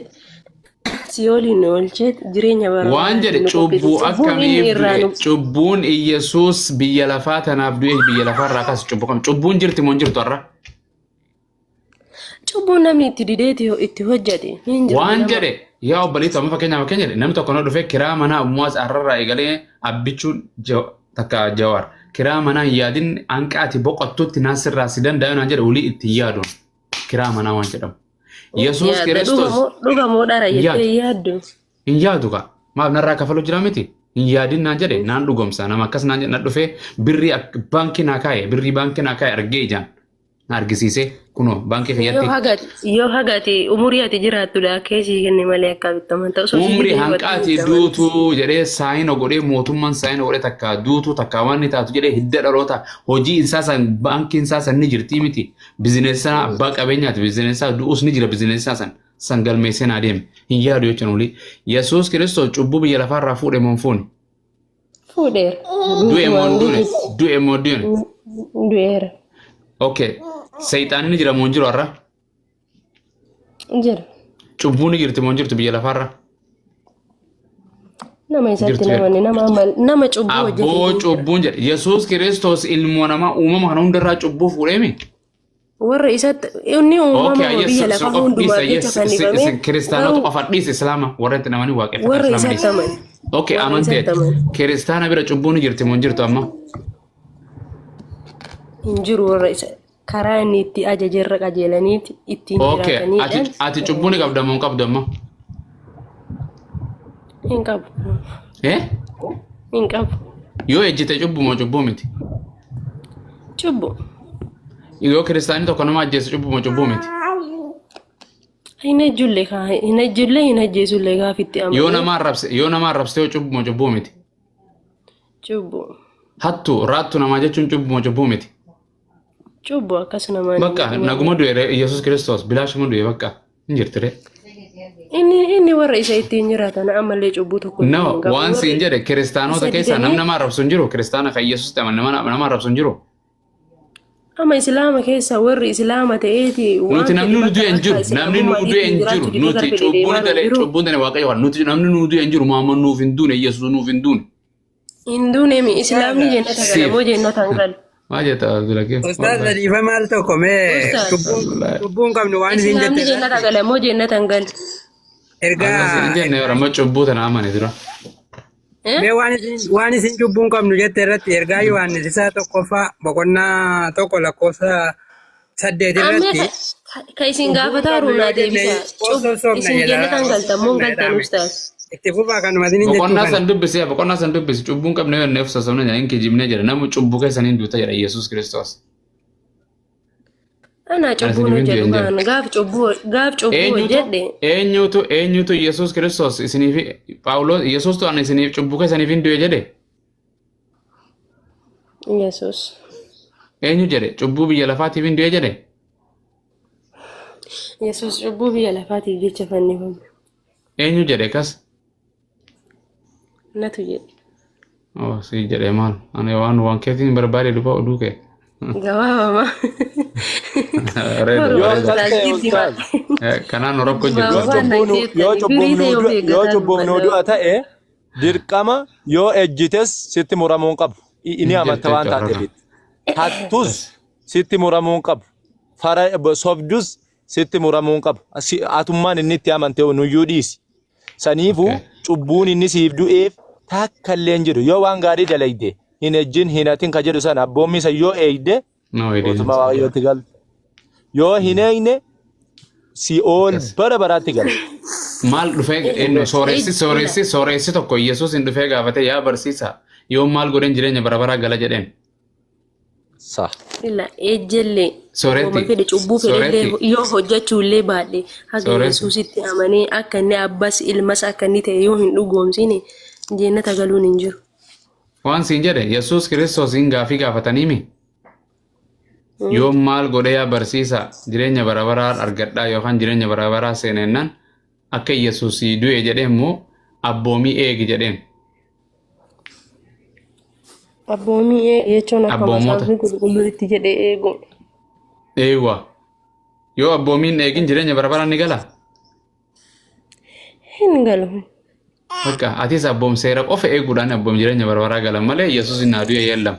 I: si'ooliin nu oolchee jireenya bara
A: Waan jedhe
I: baraatiin nu qopheesse.
A: cubbuu
I: Cubbuun inni
A: akkamiif
I: irraa
A: du'e
I: nu
A: cubbuun Iyesuus biyya lafaa tanaaf du'e biyya lafaarraa kaase cubbuu kam cubbuun jirti moo hin jirtu har'a?
I: Cubbuun namni itti dideeti itti hojjete hin jiru
A: Waan
I: nama.
A: jedhe yaa obboleetto amma fakkeenyaaf fakkeenya jedhe namni tokko na dhufee kiraa manaa ammaas har'arraa eegalee abbichuun takka jawaar kiraa manaa hin yaadin hanqa ati boqottutti naan sirraa si danda'u naan jedhe olii itti yaaduun kiraa manaa waan jedhamu. Yesuus
I: Yaadda
A: Kiristoos
I: dhugamoo dhara
A: hin
I: jettee
A: yaadu.
I: yaaddu.
A: Hin yaadu kaa maaf narraa kafaluu jira miti hin yaadin naan jedhe naan dhugomsa nama akkas naan jedhe na dhufee birrii baankii naa kaa'e birrii baankii naa kaa'e argee ijaan na argisiisee kunoo baankii
I: Yoo
A: kiyyatti
I: hagati yoo hagati umurii ati jiraattu laakee sii kenne malee akka bittaman ta'u osoo sii
A: Umri
I: didee
A: hanqaati
I: hubattuu
A: duutuu jedhee saayina godhee mootummaan saayina godhee takka duutuu takka waan inni taatu jedhee hidda dhaloota hojii isaa san baankiin isaa san ni jirtii miti bizineessaa abbaa qabeenyaati bizineessaa du'us ni jira bizineessaa san san galmeessee naa deeme hin yaadu jechuun olii Yesuus Kiristoos cubbuu biyya lafaarraa fuudhe moo hin fuune
I: Fuudheera.
A: du'e moo hin
I: Guutumaan
A: duune
I: guutuutti
A: du'e moo hin duune
I: du'eera.
A: Okay seexaanni ni jira moo hin jiru har'a
I: Jira.
A: cubbuun ni jirti moo hin jirtu biyya lafaarra
I: Nama isatti
A: jirtu jedhe.
I: namanne nama nama cubbuu hojjete
A: Abboo
I: hin jira.
A: cubbuun jedhe Yesuus Kiristoos ilmoo namaa uumama kana hundarraa cubbuu fuudheemi.
I: Warra isatti inni
A: Okay,
I: uumama
A: yes,
I: biyya
A: so
I: lafaa
A: of dhiisa,
I: hundumaaf
A: yes,
I: jecha fannifame
A: kiristaanota
I: garuu
A: qofa dhiisa islaama warra itti namanii waaqeffatan
I: warra
A: islaama
I: isatti
A: dhiisa.
I: amane.
A: Okay,
I: Warra
A: amanteet
I: isatti amane.
A: kiristaana bira cubbuun ni jirti moo hin jirtu amma?
I: Hin jiru warra isa karaa inni itti ajaje irra qajeelaniiti ittiin
A: Okay, ati
I: jiraataniidhaan
A: ati cubbuu ni qabda moo hin qabdu amma?
I: hin qabu.
A: Eh?
I: Hin qabu.
A: Yoo ejjite cubbuu moo cubbuu miti?
I: Cubbu.
A: Yoo kiristaanni tokko nama ajjeese cubbuu moo cubbuu miti?
I: Hin ejjullee kaa hin ejjullee hin ajjeesullee gaaf itti
A: Yoo
I: amanee
A: nama arrabse yoo nama arrabse yoo cubbuu moo cubbuu miti?
I: cubbu.
A: Hattu raattu namaa jechuun cubbuu moo cubbuu miti?
I: Cubbu akkas namaan hin
A: Bakka
I: godhu
A: naguma du'e ree Yesuus Kiristoos bilaashuma du'e bakka hin jirti ree.
I: Inni warra isa ittiin jiraatan ammallee cubbuu tokko illee
A: No,
I: hin qabu.
A: waan
I: Warra
A: siin jedhe kiristaanota
I: isa
A: keessaa namni
I: didanii
A: nama arrabsu hin jiru. Kiristaana kan Yesuus ta'e nama arrabsu hin jiru.
I: amma islaama keessa warri islaama ta'eeti
A: Nuti
I: waan
A: namni
I: fedhe
A: nu
I: bakka
A: du'e hin
I: akka
A: jiru. Namni nu
I: islaamummaa
A: du'e hin
I: ittiin
A: jiru.
I: jiraachuu didee
A: Nuti
I: gara fedhe
A: cubbuun
I: deemaa hin
A: dale
I: jiru.
A: cubbuun dale waaqayyo waan nuti namni nu du'e hin jiru. Muhammad nuuf hin duune Yesuus nuuf hin duune.
I: Hin duunemi islaamni jennata gala
A: Siif.
I: moo jennata hin galu.
A: Maal jetta Abdulhakim?
H: Ustaaz dhiifa maal tokko mee
I: Ustaaz
H: cubbuun cubbuun qabnu waan isin
I: islaamni
H: jette
I: jennata
H: irratti
I: gala moo jennata hin galu.
H: ergaa
A: Akkas hin jenne yeroo amma cubbuu tana amane dura.
I: Eh?
H: mee waan isin cubbuun qabnu jette irratti ergaa Yohaannis isaa tokkoffaa boqonnaa 1 lakkoofsa 8
I: Amma
H: irratti
I: ka isin
H: cubbuun
I: gaafataa
H: qabnu
I: ruunaa
H: yoo jenne
I: deebisa.
H: of sossobna
I: Isin
H: jedha
I: jennata hin
H: of
I: galtan moo hin
H: sossobna
I: galtan
H: jedhame
I: ustaaz.
H: itti fufaa kanuma isinin jechuu
A: Boqonnaa
H: kana.
A: san dubbisi boqonnaa san dubbisi cubbuun qabne yoo jenne of sossobna jedha hin kijibne jedha nama cubbuu keessan hin duuta jedha Yesuus Kiristoos.
I: Anaa
A: Ani
I: cubbuun
A: isiniif hin du'e
I: hojjedhu
A: hin jedhu.
I: kaan gaaf cubbuu gaaf cubbuu
A: Eenyutu
I: hojjedhe
A: eenyutu eenyutu Yesuus Kiristoos isiniif Phaawulos Yesuustu ani isiniif cubbuu keessaniif hin du'e jedhe
I: Yesuus.
A: eenyu jedhe cubbuu biyya lafaatiif hin du'e jedhe
I: Yesuus cubbuu biyya lafaatiif jecha fannifame.
A: eenyu jedhe kas
I: Natu jedhe.
A: Oh, si jedhee maal? Ani waan keetiin barbaade dhufa oduu kee.
I: Gabaabama.
A: Bareeda
C: Yoo
A: bareeda.
C: akkas ta'e ustaaz.
A: Kanaan nu rakkoo jirtu.
C: Yoo cubbuun yoo cubbuun yoo cubbuun nu du'a ta'e dirqama yoo ejjites sitti muramuu hin qabu. Inni
A: Hin
C: amanta
A: jirtu
C: waan
A: jechuudha.
C: taateef. Hattus sitti muramuu hin qabu. Fara sobdus sitti muramuu hin qabu. Atummaan inni itti amante nuyyuu dhiisi. Saniifuu cubbuun inni siif du'eef takka illee hin jiru. Yoo waan gaarii dalayde hin ejjin hin hatin ka jedhu sana abboommi isa yoo eegde
A: No, it
C: mootummaa
A: isn't.
C: Waaqayyootti galta. Yoo hin eegne si'ool bara baraatti gala.
A: Maal dhufee eenyu sooressi tokko Yesuus hin dhufee gaafate yaa barsiisaa yoo maal godheen jireenya bara baraa gala jedheen.
C: Sa.
I: Ila ejjellee
A: Sooretti.
I: Hooma fedhe cubbuu fedhellee
A: Sooretti.
I: yoo hojjechuullee baadhe haga
A: Sooretti.
I: Yesuusitti amanee akka inni abbas ilmas akka inni ta'e yoo hin dhugoomsine jannata galuun hin jiru.
A: Waan siin jedhe Yesuus Kiristoos hin gaafii gaafataniimi. Yoo maal godhee yaa barsiisaa jireenya bara baraa argadhaa yookaan jireenya bara baraa seenennaan akka Yesuus du'e jedhee immoo abboomii eegi jedheen.
I: Abboomii eegi jechuun akka
A: Abboommota.
I: macaafni qulqulluun itti jedhee eegu.
A: Eewwa. Yoo abboomiin eegin jireenya bara baraa ni galaa?
I: Hin galu.
A: Bakka atis abboom seera qofa eeguudhaan abboom jireenya bara baraa gala malee Yesuus hin du'e yeellam.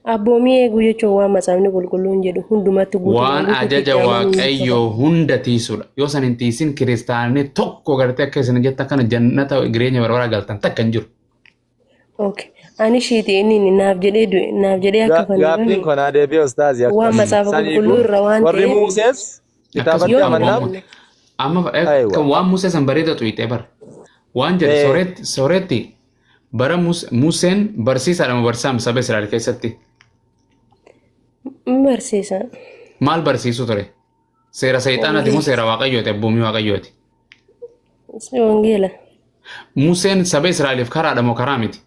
I: Abboomii eeguu jechuun waan macaafni qulqulluun jedhu hundumatti guutumaan
A: Waan
I: guutuutti
A: ajaja
I: itti amanuun jechuudha.
A: Waaqayyoo hunda tiisudha. Yoo san hin tiisin kiristaanni tokko gartee akka isin jettan kana jannata jireenya bara baraa galtan takka hin jiru.
I: Okay. Ani shiiti inni naaf jedhee du'e naaf jedhee akka
C: Gaaffiin
I: fannifame
C: kun deebi'e ustaazi
I: waan
C: akkas.
I: macaafa
C: Saniifuu
I: qulqulluu irra waan
C: warri
I: ta'eef
C: Muusees kitaabatti
A: Akkasuma
C: amannaaf
A: abboomota. Amma
C: Aywa.
A: kan waan Musee san bareeda xuyixee bara. Waan jedhe sooretti bara Museen barsiisaadha moo barsiisaa saba Israa'el keessatti
I: hin barsiisa.
A: maal barsiisu ture? Seera seexaanaati moo seera waaqayyooti abboomii waaqayyooti?
I: Wangeela.
A: Museen saba Israa'eliif karaadha moo karaa miti?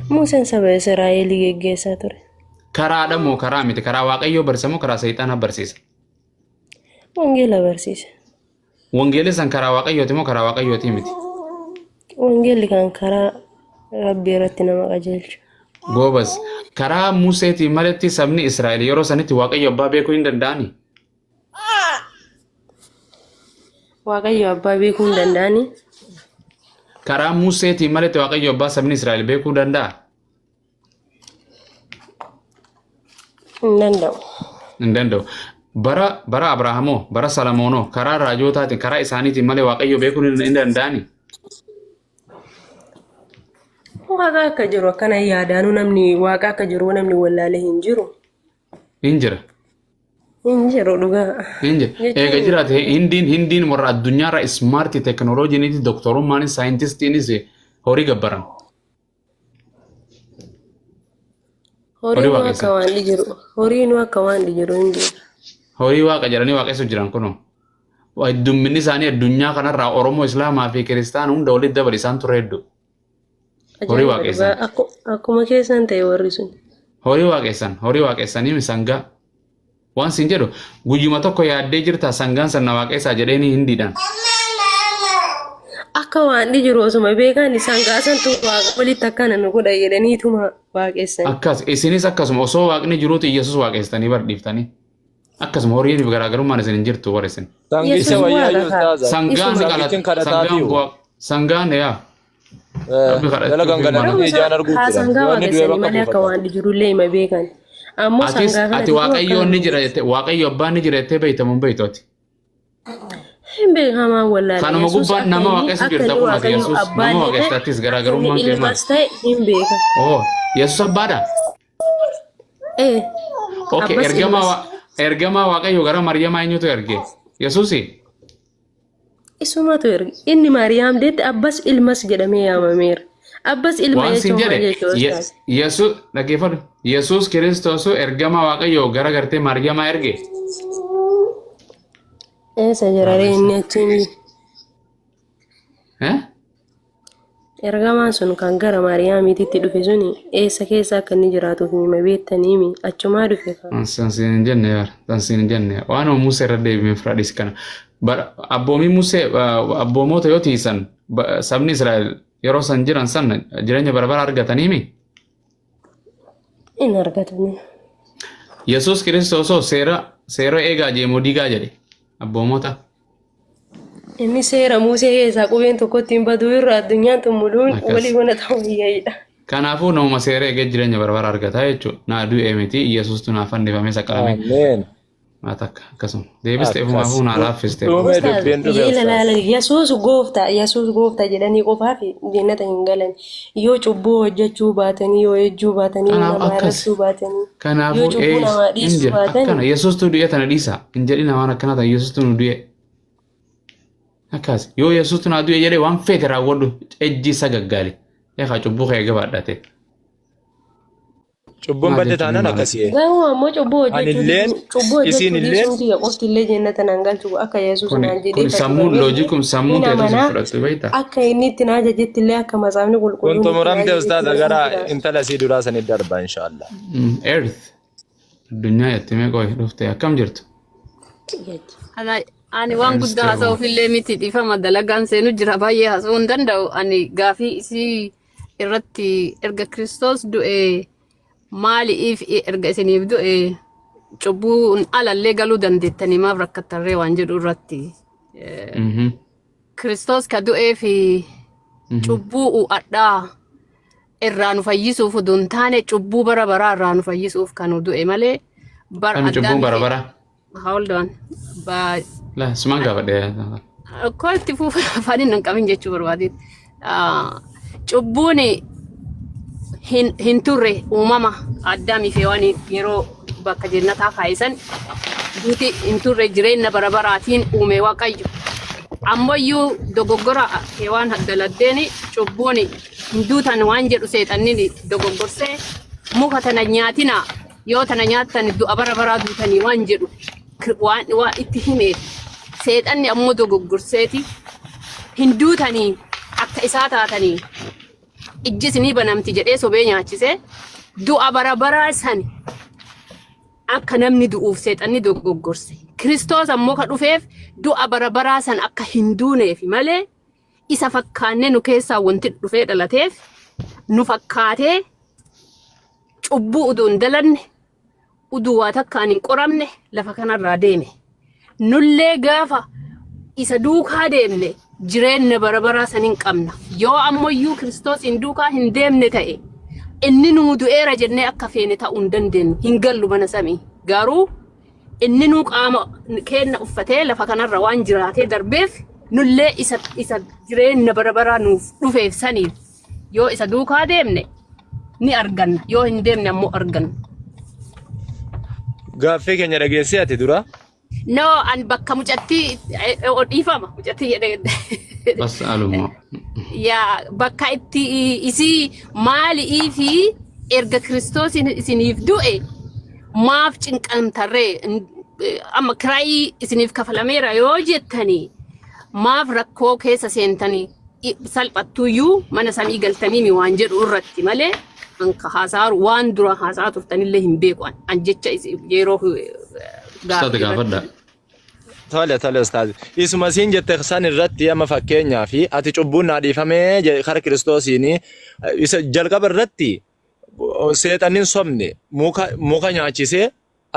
I: Museen saba Israa'elii geggeessaa ture.
A: Karaadha moo karaa miti? Karaa waaqayyoo barsiisa moo karaa seexaanaa barsiisa?
I: Wangeela barsiisa.
A: Wangeelli san karaa waaqayyooti moo karaa waaqayyooti miti?
I: Wangeelli kan karaa Rabbii irratti nama qajeelchu.
A: Goobas karaa Museetiin maletti sabni Israa'el yeroo sanitti waaqayyo abbaa beekuu hin danda'ani.
I: Waaqayyo abbaa beekuu hin danda'ani.
A: Karaa Museetiin maletti waaqayyo abbaa sabni Israa'el beekuu danda'a?
I: Hin danda'u.
A: Hin danda'u. Bara Abrahaamoo, bara Salamoonoo, karaa raajotaatiin, karaa isaaniitiin malee waaqayyo beekuu hin danda'ani.
I: Waaqa akka jiru akkana yaadaanuu namni waaqa akka jiru namni wallaalee hin jiru.
A: Hin jira.
I: Hin jiru dhugaa.
A: Hin jira. Eega jiraate Hindiin warra addunyaarra ismaartii teekinooloojiinis dooktorummaanis saayintistiinis horii gabbaran. Horii
I: Horiinuu akka
A: waaqessan.
I: waan jiru. Horiinuu akka waan jiru hin jiru.
A: Horii waaqa jedhanii waaqessu jiran kunoo. Heddumminni isaanii addunyaa kanarraa Oromoo, Islaamaa fi Kiristaana hunda walitti dabale isaan ture hedduu. Horii
I: Ajaa'iba
A: waaqessan.
I: dhugaa. Akkuma keessan ta'e warri sun.
A: Horii waaqessan. Horii waaqessanii sangaa. Waan siin jedhu guyyuma tokko yaaddee jirta sangaan sana waaqessaa jedheeni hindiidhaan.
I: Akka waan jiru osuma beekan isaan gaasantu waaqa walitti akkana nu godha jedhaniituma waaqessan.
A: Akkas isinis akkasuma osoo waaqni jiruuti Yesuus waaqessitanii bardhiiftanii. Akkasuma horiif garaagarummaan isin hin jirtu warri isin.
C: Sangicha
I: Yesuus
C: wayyaa
I: waaqa kaa.
C: ustaaza.
A: Sangaan
I: Isuma.
C: Sangichin
A: sangaan
C: kadhataafiyu.
A: bu'aa sangaan yaa. Rabbi
C: Jala
A: kadhachuuf
C: gangalatanii ijaan arguu
I: Haa
C: jiran.
I: sangaa
C: Yoo inni du'e
I: waaqessanii
C: bakka
I: malee akka
C: buufata.
I: waan jirullee hima beekan. Ammoo
A: Atis
I: sangaa
A: ati
I: kanatti
A: waaqayyoon ni jira jettee waaqayyo abbaan ni jira jettee beektamu hin beektu ati.
I: Hin beekamaa wallaale.
A: Kanuma
I: Yesuus
A: gubbaan
I: akka
A: nama
I: inni
A: waaqessu
I: akka
A: jirta
I: inni
A: kun ati
I: waaqayyo
A: Yesuus nama
I: abbaallee ta'e
A: waaqessu atis
I: akka inni
A: garaagarummaan kee maali?
I: ilmas ta'e hin beeka.
A: Oh Yesuus abbaadha.
I: Ee
A: Okay
I: abbas ilmas.
A: ergamaa waaqayyo gara Maryamaa eenyutu erge? Yesuusi.
I: Isumatu erge. Inni Maariyaam deette abbas ilmas jedhamee yaamameera. Abbas ilma
A: Waan siin
I: jechuun maal
A: jedhe
I: jechuu ustaas?
A: Yesuus dhaggeeffadhu. Yesuus Kiristoos ergamaa waaqayyo gara gartee Maryamaa erge.
I: Eessa jira ree inni achiin?
A: Eh?
I: Ergamaan sun kan gara Maariyaamiititti dhufe suni eessa keessa akka inni jiraatuuf hima beektaniimi achumaa dhufe kan.
A: San siin hin jenne yaar. San siin hin jenne. Waan Musee irra deebimee firaadhis kana. Bara abboomii Musee abboomoota yoo tiisan Sabni Israa'el yeroo san jiran san jireenya bara bara argataniimi.
I: Hin argatani.
A: Yesuus Kiristoos hoo seera eegaa jee moo diigaa jedhe abboomota.
I: Inni seera Musee keessaa qubeen tokkotti hin baduu irra addunyaan tun muluun
A: Akkas.
I: walii wana ta'uu hiyyaidha.
A: Kanaafuu namuma seera eegee jireenya bara bara argataa jechuudha. Naa du'e miti Yesuustu naa fannifamee saqalame.
C: Ameen.
A: Maa takka akkasuma. Deebiste
C: Akkas.
A: ifumaafuu naa laaffiste.
C: Dhume
I: Ustaaz,
C: dubbiin dhume
I: ila
C: ustaaz.
I: laala Yesuus gooftaa, Yesuus gooftaa jedhanii qofaaf jannata hin galan. Yoo cubbuu hojjechuu baatanii, yoo ejjuu baatanii, yoo
A: Kanaaf
I: nama
A: akkas.
I: arrabsuu baatanii, yoo
A: Kanaafuu
I: cubbuu
A: ees
I: namaa
A: hin
I: dhiisuu
A: jira akkana
I: baatanii.
A: Yesuustu du'e tana dhiisa hin jedhin waan akkana ta'e Yesuustu nu du'e. Akkas yoo Yesuustu naa du'e jedhee waan feete raawwadhu ejji isa gaggaale. Eegaa cubbuu kee gabaadhate.
C: Cubbuun
A: Maal
C: badde
A: jechuun
C: taanaan
A: maal?
C: akkasii.
I: Garuu ammoo cubbuu hojjechuu
C: Anilleen
I: dhiisuu cubbuu hojjechuu
C: isiin illeen
I: dhiisuun kiyya qofti illee jannata naan galchu akka Yesuus
A: Kuni
I: naan jedhee
A: kuni sammuun
I: fannifamee
A: loojikum sammuun
I: hin
A: teetu si
I: amanaa
A: fudhattu beektaa?
I: akka inni itti na ajajetti illee akka macaafni
C: kun
I: qulqulluun itti na
C: xumuramte
I: ajajetti
C: ustaaza
I: illee
C: gara
I: hin jiraatu.
C: intala isii duraa sanitti darba inshaallah.
A: Earth addunyaa jettee meeqa wayii dhufte akkam jirtu?
B: Ani waan guddaa haasa'uuf illee miti dhiifama dalagaan seenu jira baay'ee haasa'uu hin danda'u. Ani gaafii isii irratti erga Kiristoos du'e maaliif erga isiniif du'e cubbuun alallee galuu dandeettanii maaf rakkattarree waan jedhu irratti. Kiristoos ka du'ee fi cubbuu u'adhaa irraa nu fayyisuuf utuu hin taane cubbuu bara baraa irraa nu fayyisuuf kan nu du'e malee bara
A: Kami cubbuun
B: addaamii
A: bara
B: fi
A: bara?
B: Hold on. Ba
A: La sumaan gaafadhe.
B: Akkoo itti fufa afaan hin qabin jechuu barbaade. Cubbuun hin turre uumama addaamii fi waan yeroo bakka jannataa kaa'isan duuti hin turre jireenya bara baraatiin uume Waaqayyo. Ammayyuu dogoggora Hewaan daladdeeni cubbuun hin duutan waan jedhu seexanni dogoggorsee muka tana nyaatina yoo tana nyaattan du'a bara baraa duutanii waan jedhu waan itti himeef seexanni ammoo dogoggorseeti hin duutanii akka isaa taatanii ijji isinii banamti jedhee sobee nyaachise du'a bara baraa sani akka namni du'uuf seexanni dogoggorse. Kiristoos ammoo ka dhufeef du'a bara baraa san akka hin duuneef malee isa fakkaannee nu keessaa wanti dhufee dhalateef nu fakkaatee cubbuu uduu hin dalanne uduu waa takkaan hin qoramne lafa kanarraa deeme. Nullee gaafa isa duukaa deemne jireenya bara baraa san hin qabna. Yoo ammayyuu Kiristoos hin duukaa hin deemne ta'e inni nuu du'eera jennee akka feene ta'uu hin dandeenyu. Hin gallu mana samii. Garuu inni nuu qaama keenna uffatee lafa kanarra waan jiraatee darbeef nullee isa jireenya bara baraa nuuf dhufeef saniif yoo isa duukaa deemne ni arganna. Yoo hin deemne ammoo arganna.
C: Gaaffii keenya dhageessee ati dura.
B: No, an bakka mucattii dhiifama mucattii jedhee.
A: Bas aluma.
B: Yaa bakka itti isii maalii fi erga Kiristoos isiniif du'e maaf cinqamtarree amma kiraayii isiniif kafalameera yoo jettanii maaf rakkoo keessa seentanii salphattuyyuu mana samii galtanii mi waan jedhu irratti malee anka haasa'aaru waan dura haasa'aa turtanillee hin beeku an jecha yeroo
A: Ustaaza
B: gaaffii irratti.
A: gaafadha.
C: Tole tole ustaazi. Isuma siin jette san irratti amma fakkeenyaa fi ati cubbuun naa dhiifamee kara Kiristoosiin isa jalqaba irratti seexanni hin sobne muka nyaachisee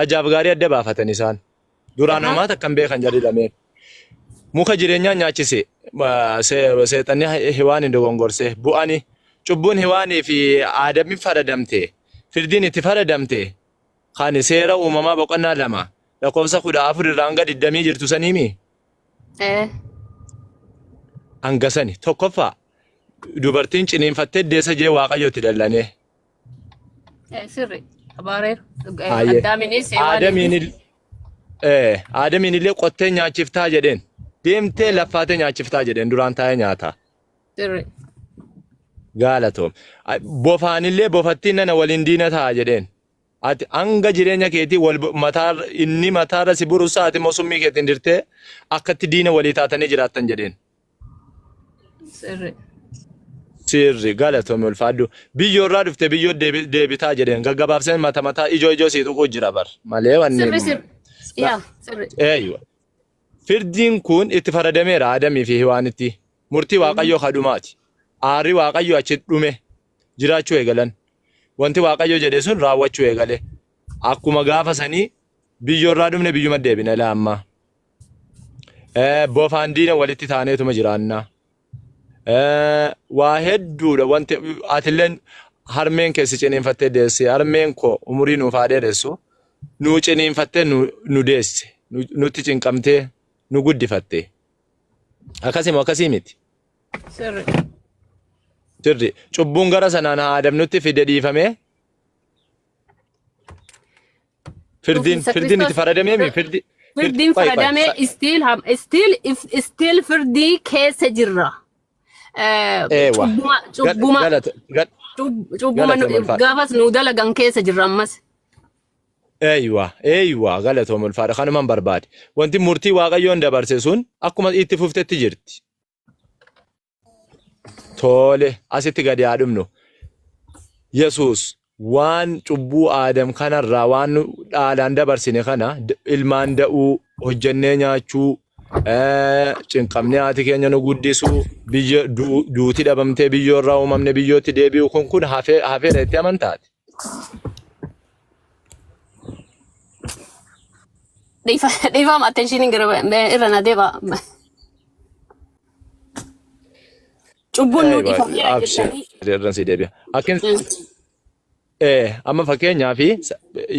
C: ajaaf gaarii adda baafatan isaan. Duraan homaa takka hin beekan jarri lameen. Muka jireenyaa nyaachise seexanni Hiwaan hin dogongorse bu'ani cubbuun Hiwaanii fi Aadami faradamte firdiin itti faradamte kan seera uumamaa boqonnaa 2 lakkoofsa 14 irraa hanga 20 jirtu saniimi hanga sani tokkoffaa dubartiin ciniinfattee deessa jee Waaqayyo itti dallanee.
B: Sirri abaareera.
C: Hayyee.
B: Addaamiinis Hewaaniinis.
C: Aadamiin illee qottee nyaachiftaa jedheen. Deemtee laffaatee nyaachiftaa jedheen duraan taa'ee nyaata.
B: Sirri.
C: Gaalatoom. Bofaanillee bofattiin nana waliin diina ta'a jedheen. Ati hanga jireenya keetii wal mataa inni mataarra si burusaa ati immoo summii keetiin dirtee akkatti diina walii taatanii jiraattan jedheen.
B: Sirri.
C: Sirri galatoomi ulfaadhu. Biyyoo irraa dhufte biyyoo deebitaa jedheen gaggabaabseen mata mataa ijoo ijoo sii tuquu jira bar malee wanni.
B: Sirri sirri. Yaa sirri.
C: Eeywa. Firdiin kun itti faradameera Aadamii fi Hiwaanitti. Murtii Waaqayyoo kadhumaati. Aarri Waaqayyoo achi dhume jiraachuu eegalan. Wanti Waaqayyo jedhe sun raawwachuu eegale. Akkuma gaafa sanii biyyoorraa dhumne biyyuma deebina ilaa ammaa. Bofaan diina walitti taaneetuma jiraannaa. Waa hedduudha wanti atilleen harmeen kee si ciniinfattee deesse harmeen koo umurii nuuf haa dheeressu nu ciniinfattee nu deesse nutti cinqamtee nu guddifatte akkasii moo akkasii miti
B: Sirri.
C: sirri cubbuun gara sanaan haa adamnutti fide dhiifamee Firdiin
B: Dhufiinsa
C: firdiin itti
B: Kiristoos
C: faradamee mi firdi
B: firdiin
C: qoy qoy
B: faradamee still still if still firdii keessa jirra.
C: Eewa
B: Cubbuma cubbuma
C: galata
B: cubbuma
C: galata ulfaadha.
B: gaafas nu dalagan keessa jirra ammas.
C: Eeywa eeywa galatoom ulfaadha kanuman barbaade. Wanti murtii Waaqayyoon dabarse sun akkuma itti fuftetti jirti. Tole asitti gadi haa dhumnu. Yesuus waan cubbuu Aadam kanarraa waan nu dhaalaan dabarsine kana ilmaan da'uu, hojjennee nyaachuu, cinqamnee haati keenya nu guddisuu, biyya duuti dhabamtee biyyoorraa uumamne biyyootti deebi'u kun kun hafee hafeera itti amantaati.
B: Dhiifama attention gara irra na deeba. Cubbuun nu
C: Eewa
B: dhiifameera
C: abshir
B: jettanii.
C: irran si deebi'a. Akkin amma fakkeenyaaf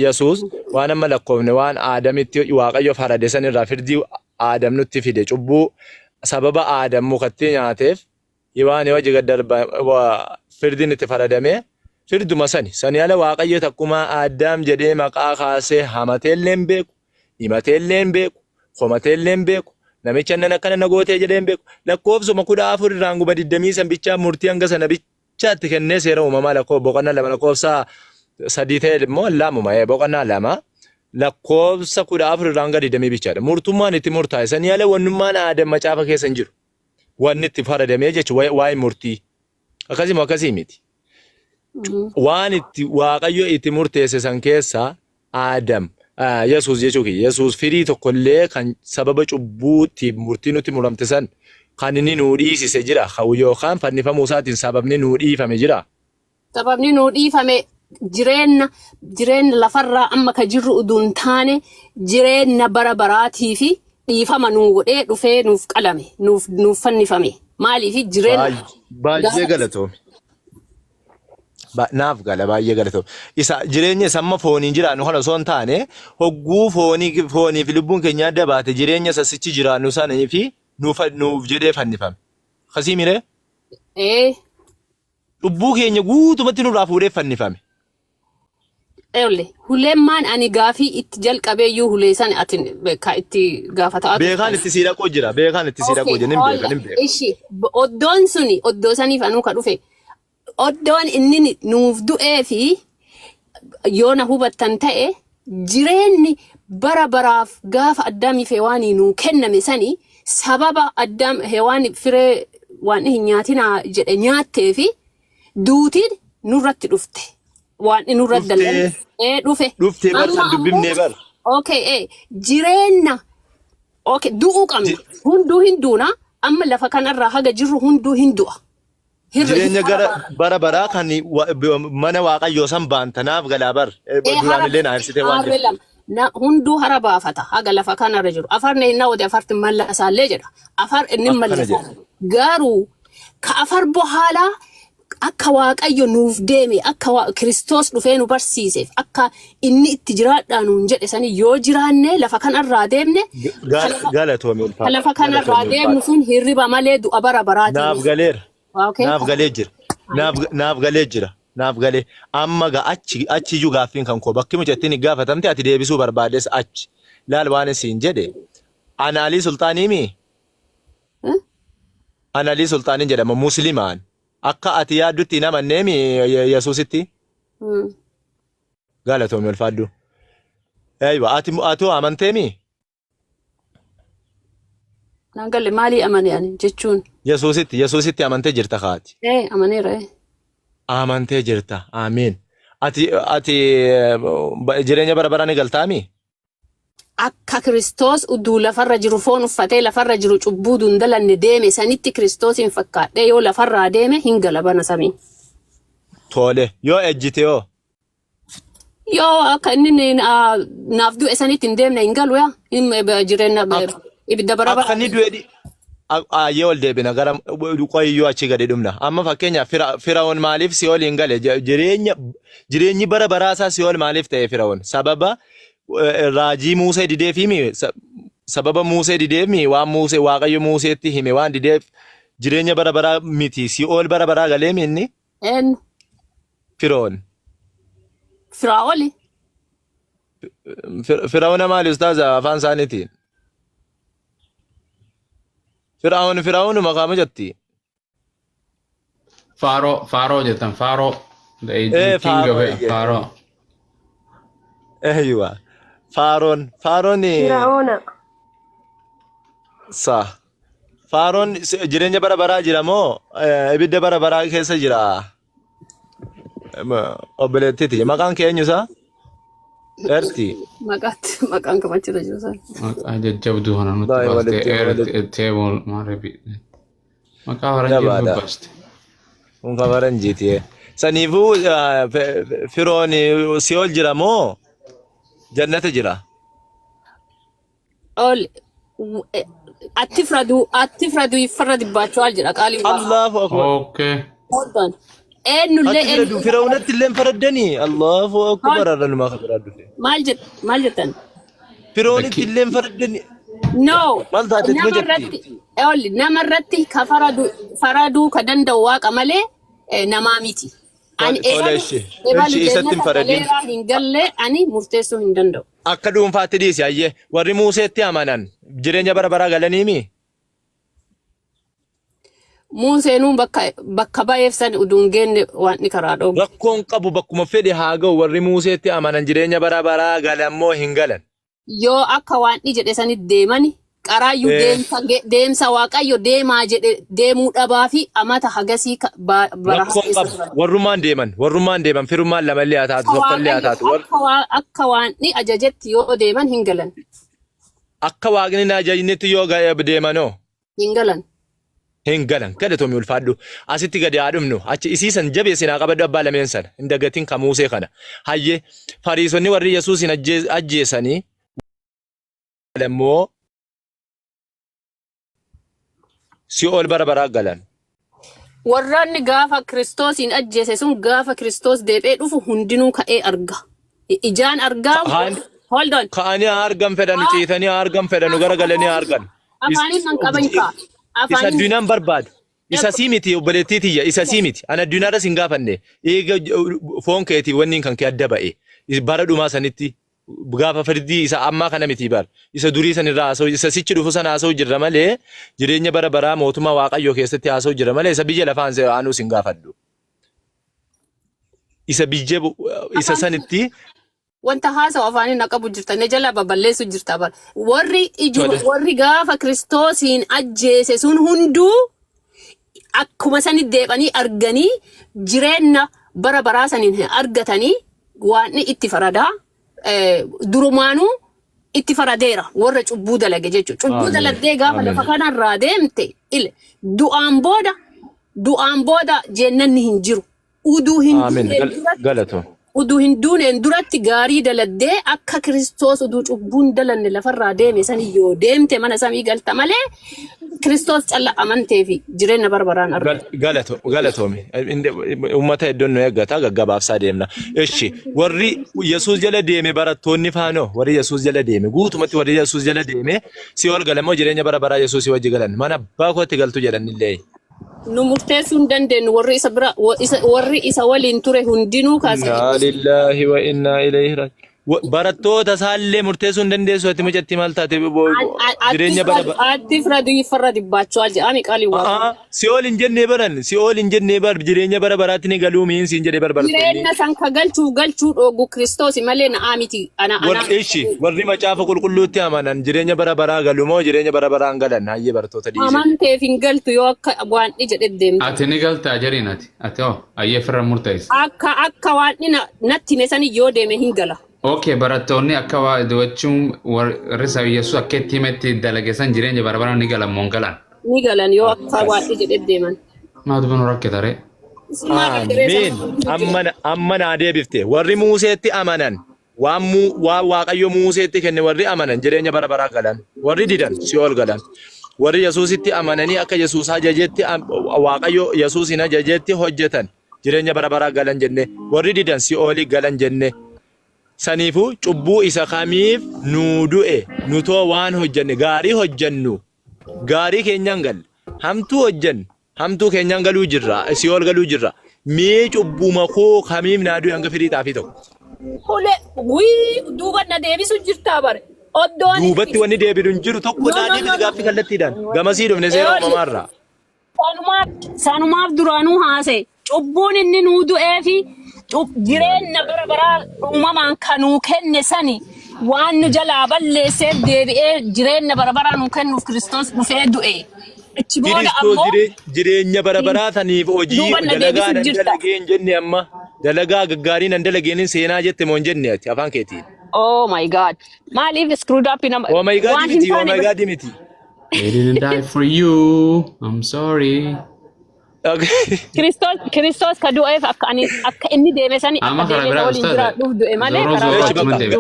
C: Yesuus waan amma lakkoofne waan Aadamitti Waaqayyo farade san irraa firdii Aadam nutti fide cubbuu sababa Aadam mukatti nyaateef Iwaani waji gad darba firdiin itti faradamee firduma sani sani ala Waaqayyo takkumaa Aaddaam jedhee maqaa kaasee hamateellee hin beeku himateellee hin beeku komateellee hin beeku namicha nan akkana na gootee jedhee hin beeku lakkoofsuma 14 irraan guba 20 san bichaa murtii hanga sana bichaatti kennee seera uumamaa lakkoo boqonnaa 2 lakkoofsa 3 ta'e immoo lamuma boqonnaa 2 lakkoofsa 14 irraan hanga 20 bichaadha murtummaan itti murtaa'e sanii ala wannummaan Aadam macaafa keessa hin jiru. Wanni itti faradamee jechuun waa'ee murtii. Akkasii moo akkasii miti. Waan itti Waaqayyo itti murteesse san keessa Aadam Yesuus jechuu kiyya. Yesuus firii tokkollee kan sababa cubbuutti murtii nutti muramte san kan inni nuu dhiisise jira. Yookaan fannifamuu isaatiin sababni nuu dhiifame jira.
B: Sababni nuu dhiifame jireenna jireenna lafarraa amma ka jirru uduu hin taane jireenna bara baraatii fi dhiifama nuu godhee dhufee nuuf qalame nuuf nuuf fannifame maaliif jireenna
C: Baay'ee
B: gaafa
C: galatoomi. Naaf gala baay'ee galatoomi. Isa jireenya isa amma fooniin jiraannu kana osoo hin taane hogguu foonii foonii fi lubbuun keenya adda baate jireenya isa sichi jiraannu sanii fi nuuf nuuf jedhee fannifame. Akkasii miree?
B: ee
C: Cubbuu keenya guutumatti nurraa fuudhee fannifame.
B: Eewle huleemmaan ani gaafii itti jalqabeeyyuu hulee san ati ka itti gaafataa
C: Beekaan
B: turtan.
C: itti sii dhaquu jira. Beekaan itti sii dhaquu
B: Okay,
C: jira. Nin beeka,
B: hoolla.
C: nin beeka.
B: Ishi oddoon suni oddoo saniif anuu ka dhufe. Oddoon inni nuuf du'ee fi yoo na hubattan ta'e jireenni bara baraaf gaafa Addaamii fi Hewaanii nuu kenname sani sababa Addaam Hewaan firee waan hin nyaatinaa jedhe nyaattee fi duutiin nurratti dhufte. Waan nurratti
C: Dhuftee
B: dallan ee dhufe.
C: dhuftee bar
B: Amma
C: san
B: ammoo
C: dubbifnee bar.
B: okay ee jireenna okay du'uu qabna. Hunduu hin duuna amma lafa kanarraa haga jirru hunduu hin du'a. Hirri
C: Jireenya
B: hara
C: gara
B: baafata.
C: bara baraa kan mana waaqayyoo san baanta naaf galaa bar.
B: Ee
C: Duraan
B: hara
C: illee naa ibsitee waan
B: haarre
C: jirtu.
B: lama na hunduu hara baafata haga lafa kanarra jiru afarne hinna wode afarti mallasaallee jedha afar inni
C: Akkana
B: mallasa
C: jedha.
B: garuu ka afar bohaalaa akka waaqayyo nuuf deeme akka Kiristoos dhufee nu barsiiseef akka inni itti jiraadhaa nuun jedhe sani yoo jiraanne lafa kanarraa deemne ka lafa
C: Galatoomi
B: ka
C: ulfaadha.
B: lafa kanarraa
C: Galatoomi
B: deemnu
C: ulfaadha.
B: sun hirriba malee du'a bara baraatii
C: Naaf
B: miti.
C: galeera.
B: Okay.
C: Naaf galee jira. Naaf naaf galee jira. Naaf galee. Amma ga achi achi iyyuu gaaffiin kan koo bakki mucattiin hin gaafatamte ati deebisuu barbaades achi. Laal waan isiin jedhe. Ana Alii Sulxaanii mii? Ana Alii Sulxaaniin jedhama muslimaan. Akka ati yaaddutti hin amannee mii Yesuusitti? Galatoomi ulfaadhu. Eeywa ati atoo amantee mii?
B: Naan galle maalii amane ani jechuun.
C: Yesuusitti Yesuusitti amantee jirta kaati.
B: Ee amaneera ee.
C: Amantee jirta. Amiin. Ati ati jireenya bara baraa ni galtaami?
B: Akka Kiristoos uduu lafarra jiru foon uffatee lafarra jiru cubbuu dundalanne deeme sanitti Kiristoosiin fakkaadhee yoo lafarraa deeme hin gala bana samii.
C: Tole yoo ejjite hoo?
B: Yoo akka inni naaf du'e sanitti hin deemne hin galu yaa hin jireenya ibidda bara
C: Akka inni
B: bara.
C: du'e ayyee ol deebina gara qoyyoo achi gadi dhumna. Amma fakkeenyaaf Fira'oon maaliif si'ool hin gale? Jireenya jireenyi bara baraa isaa si'ool maaliif ta'e Fira'oon? Sababa raajii Muusee dideefi mi sababa Muusee dideef mi waan Muusee Waaqayyo Muuseetti hime waan dideef jireenya bara baraa miti si'ool bara baraa galee mi inni
B: Eenyu?
C: Fira'oon.
B: Firaa'oli.
C: Fira'oona maali ustaaza afaan isaaniitiin? Fira'oon Fira'oonuma kaama jetti.
A: Faaroo Faaroo jettan Faaroo. The
C: Ee
A: king of
C: Faaroo eeyyee.
A: Faaroo.
C: Eeyyuwa. Faaroon Faaroon
I: Fira'oona.
C: sa. Faaroon jireenya bara baraa jira moo ibidda bara baraa keessa jira? Obboleettiiti. Maqaan kee eenyu isaa? Erti.
B: Maqaatti maqaan kamachirra jiru sana.
A: Maqaa jajjabduu kana nutti
C: Baay'ee
A: baaste.
C: walitti walitti
A: Teebol maarabi. Maqaa faranjii
C: jabaadha.
A: nutti baaste.
C: Kun kan faranjiiti. Saniifuu firoon si'ool jira moo jannata jira?
B: Ol አትፍረዱ አትፍረዱ ይፈረድባቸዋል jedha qaaliin waaqa.
C: Allahu akbar.
A: Okay.
B: Hold on. Eenyullee
C: Ati
B: eenyu
C: firawunatti illee hin faraddanii? Allahu akbar
B: Hold.
C: har'a numaa kan biraa dhufe.
B: Maal jett maal jettan?
C: Firoonitti
A: The
C: illee hin faraddanii?
B: No.
C: Maal taateet
B: Nama
C: ma jetti?
B: irratti ol nama irratti ka faradu faraduu ka danda'u waaqa malee namaa miti. Ani
C: Tole
B: ebalu
C: ishi.
B: ebalu
C: Ishi isatti hin
B: jennata
C: faradin.
B: galeeraa hin galle ani murteessuu hin danda'u.
C: Akka dhuunfaatti dhiisi ayyee warri Muuseetti amanan jireenya bara baraa galaniimi?
B: Muuseenuu bakka bakka ba'eef san utuu hin geenne waan inni karaa dhoobu.
C: Rakkoon qabu bakkuma fedhe haa ga'u warri Muuseetti amanan jireenya bara baraa galan moo hin galan?
B: Yoo akka waan inni jedhe sanitti deemani qaraayyuu deemsa deemsa waaqayyo deemaa jedhe deemuu dhabaa fi amata hagasii bara
C: Rakkoon
B: keessa
C: qabu
B: turan.
C: warrummaan deeman warrummaan deeman firummaan lamallee haa taatu
B: Akka
C: tokkollee haa
B: waaqayyo
C: taatu
B: akka waan inni ajajetti yoo deeman hin galan.
C: Akka waaqni na ajajnitti yoo deemanoo
B: Hin galan.
C: hin galan galatoomii ulfaadhu asitti gadi haa dhumnu achi isiisan jabeessin haa qabadhu abbaa lameen sana hin dagatin ka Muusee kana hayyee fariisonni warri Yesuusin ajjeesanii immoo si'ool bara baraa galan.
B: Warraanni gaafa Kiristoosiin ajjeese sun gaafa Kiristoos deebi'ee dhufu hundinuu ka'ee arga. Ijaan argaa. Hold on.
C: Ka'anii haa argan fedhanu ciitanii haa argan fedhanu garagalanii haa argan.
B: Afaaniin nan qaban kaa.
C: Isa
B: Afaaniin
C: addunyaan barbaadu. Isa sii miti obboleettii tiyya isa sii miti. Ani addunyaarras hin gaafanne. Eega foon keetii wanni kan kee adda ba'e. Bara dhumaa sanitti gaafa firdii isa ammaa kana miti bar. Isa durii sanirraa haasa'u isa sichi dhufu sana haasa'u jirra malee jireenya bara baraa mootummaa Waaqayyoo keessatti haasa'u jirra malee isa biyya lafaan aanuus hin gaafadhu. Isa biyya isa sanitti
B: wanta haasa'u afaaniin na qabu jirta na jala baballeessu jirta bara. Warri iju
C: tole.
B: warri gaafa Kiristoosiin ajjeese sun hunduu akkuma sanitti deebanii arganii jireenya bara baraa saniin hin argatanii waan itti faradaa durumaanuu itti faradeera warra cubbuu dalage jechuudha. Cubbuu
A: Ameen.
B: dalagdee gaafa lafa
A: Ameen.
B: kanarraa deemte ile du'aan booda jennanni hin jiru. Uduu hin
C: Amiin.
B: duuneen duratti
C: Galatoom.
B: uduu hin duuneen duratti gaarii daladdee akka Kiristoos uduu cubbuun dalanne lafarraa deeme sani yoo deemte mana samii galta malee Kiristoos calla amantee fi jireenya barbaraan argata.
C: Galatoomi. Uummata hedduun nu eeggata gaggabaabsaa deemna. Ishi warri Yesuus jala deeme barattoonni faanoo warri Yesuus jala deeme guutumatti warri Yesuus jala deeme si ol galamoo jireenya bara baraa Yesuus wajji galan mana abbaa kootti galtu jedhanillee.
B: Nu murteessuu hin dandeenyu warri isa bira warri isa waliin ture hundinuu kaasa.
C: Innaa lillaahi wa innaa ilayhi raaji'uun. Barattoota isaallee murteessuu hin dandeessu ati mucattii maal taate jireenya bara bara.
B: አትፍረዱ ይፈረድባቸዋል jedhami qaaliin waaqa.
C: Si'ool hin jennee baran si'ool hin jennee bar jireenya bara baraatti ni galuu miin siin jedhee bar barattoonni.
B: Jireenya san ka galchuuf galchuu dhoogu Kiristoos malee na'aa miti. Ana ana.
C: Warri ishi warri macaafa qulqulluutti amanan jireenya bara baraa galu moo jireenya bara baraa hin galan hayyee barattoota dhiise.
B: Amanteef hin galtu yoo akka waan jedhe deemte.
A: Ati ni galtaa jariin ati. Ati hoo ayyee firra murteessi.
B: Akka akka waan natti hime sani yoo deeme hin gala.
A: Okay, barattoonni akka waa jechuun warri isa Yesuus akka itti himetti dalage san jireenya bara baraan ni galan moo hin galan?
B: Ni galan yoo akka waaqni jedhe deeman.
A: Maa duba nu rakkata ree?
B: Isin maal rakkireessa?
C: Amiin. Amma naa deebifte. Warri Muuseetti amanan waan waan Waaqayyo Muuseetti kenne warri amanan jireenya bara baraa galan. Warri didan si'ool galan. Warri Yesuusitti amananii akka Yesuus ajajetti Waaqayyo Yesuusin ajajetti hojjetan jireenya bara baraa galan jenne. Warri didan si'oolii galan jenne. Saniifuu cubbuu isa kamiif nuu du'e nutoo waan hojjenne gaarii hojjennu gaarii keenyaan galle hamtuu hojjennu hamtuu keenyaan galuu jirra si'ool galuu jirra mee cubbuma koo kamiif naa du'e hanga firii xaafii tokko.
B: Hule wii duuba na deebisu jirtaa bare. Oddoon
C: Duubatti wanni deebiin hin jiru tokko
B: No,
C: naa
B: no,
C: deebisi
B: no, no.
C: gaaffii kallattiidhaan gamasii dhufne seera uumamaarraa.
B: Sanumaaf duraanuu haase. Cubbuun inni nuu du'ee fi jireenya bara baraa uumamaan kan nuu kenne sani waan nu jalaa balleesseef deebi'ee jireenya bara baraa nuu kennuuf Kiristoos dhufee du'e. Achi booda
C: Kiristoos
B: ammoo
C: jireenya bara baraa saniif hojii
B: duuba na
C: dalagaa
B: deebisu
C: nan
B: jirta.
C: dalagee hin jenne amma dalagaa gaggaarii nan dalageen seenaa jette moo hin jenne ati afaan keetiin.
B: Oh my God. Maaliif screwed up nama
C: Oh my God
B: waan hin
C: miti, oh
B: taane
C: my God miti.
A: They didn't die for you. I'm sorry.
C: Okay.
B: Kiristoos ka du'eef akka ani akka inni deeme sani akka
A: Amma karaa
B: deeme
A: biraa
B: waliin
A: ustaaze.
B: jiraadhuuf du'e malee
A: Zoroo
B: karaa
A: zoroo
B: biraa
C: Eeshi
A: achuman
C: bakka.
A: deebi'a.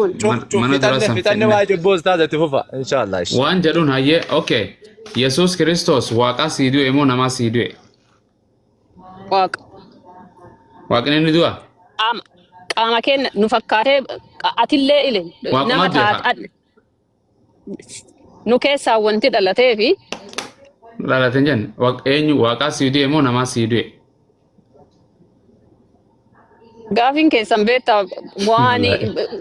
B: duune.
A: Mana dura
C: Fixanne
A: san
C: fixanne
A: fidne.
C: waa'ee cubbuu ustaaza itti fufa inshallah.
A: Waan jedhuun hayyee okay. Yesuus Kiristoos waaqaa sii du'e moo namaa sii du'e?
B: Waaqa.
A: Waaqni ni du'a?
B: Qaama keenya nu fakkaatee atillee ile
A: Waaquma
B: nama
A: du'e haa.
B: taate nu keessaa wanti dhalatee fi
A: Dhalateen jenne eenyu waaqaa sii du'e moo namaa sii du'e?
B: Gaafiin keessan beektaa waan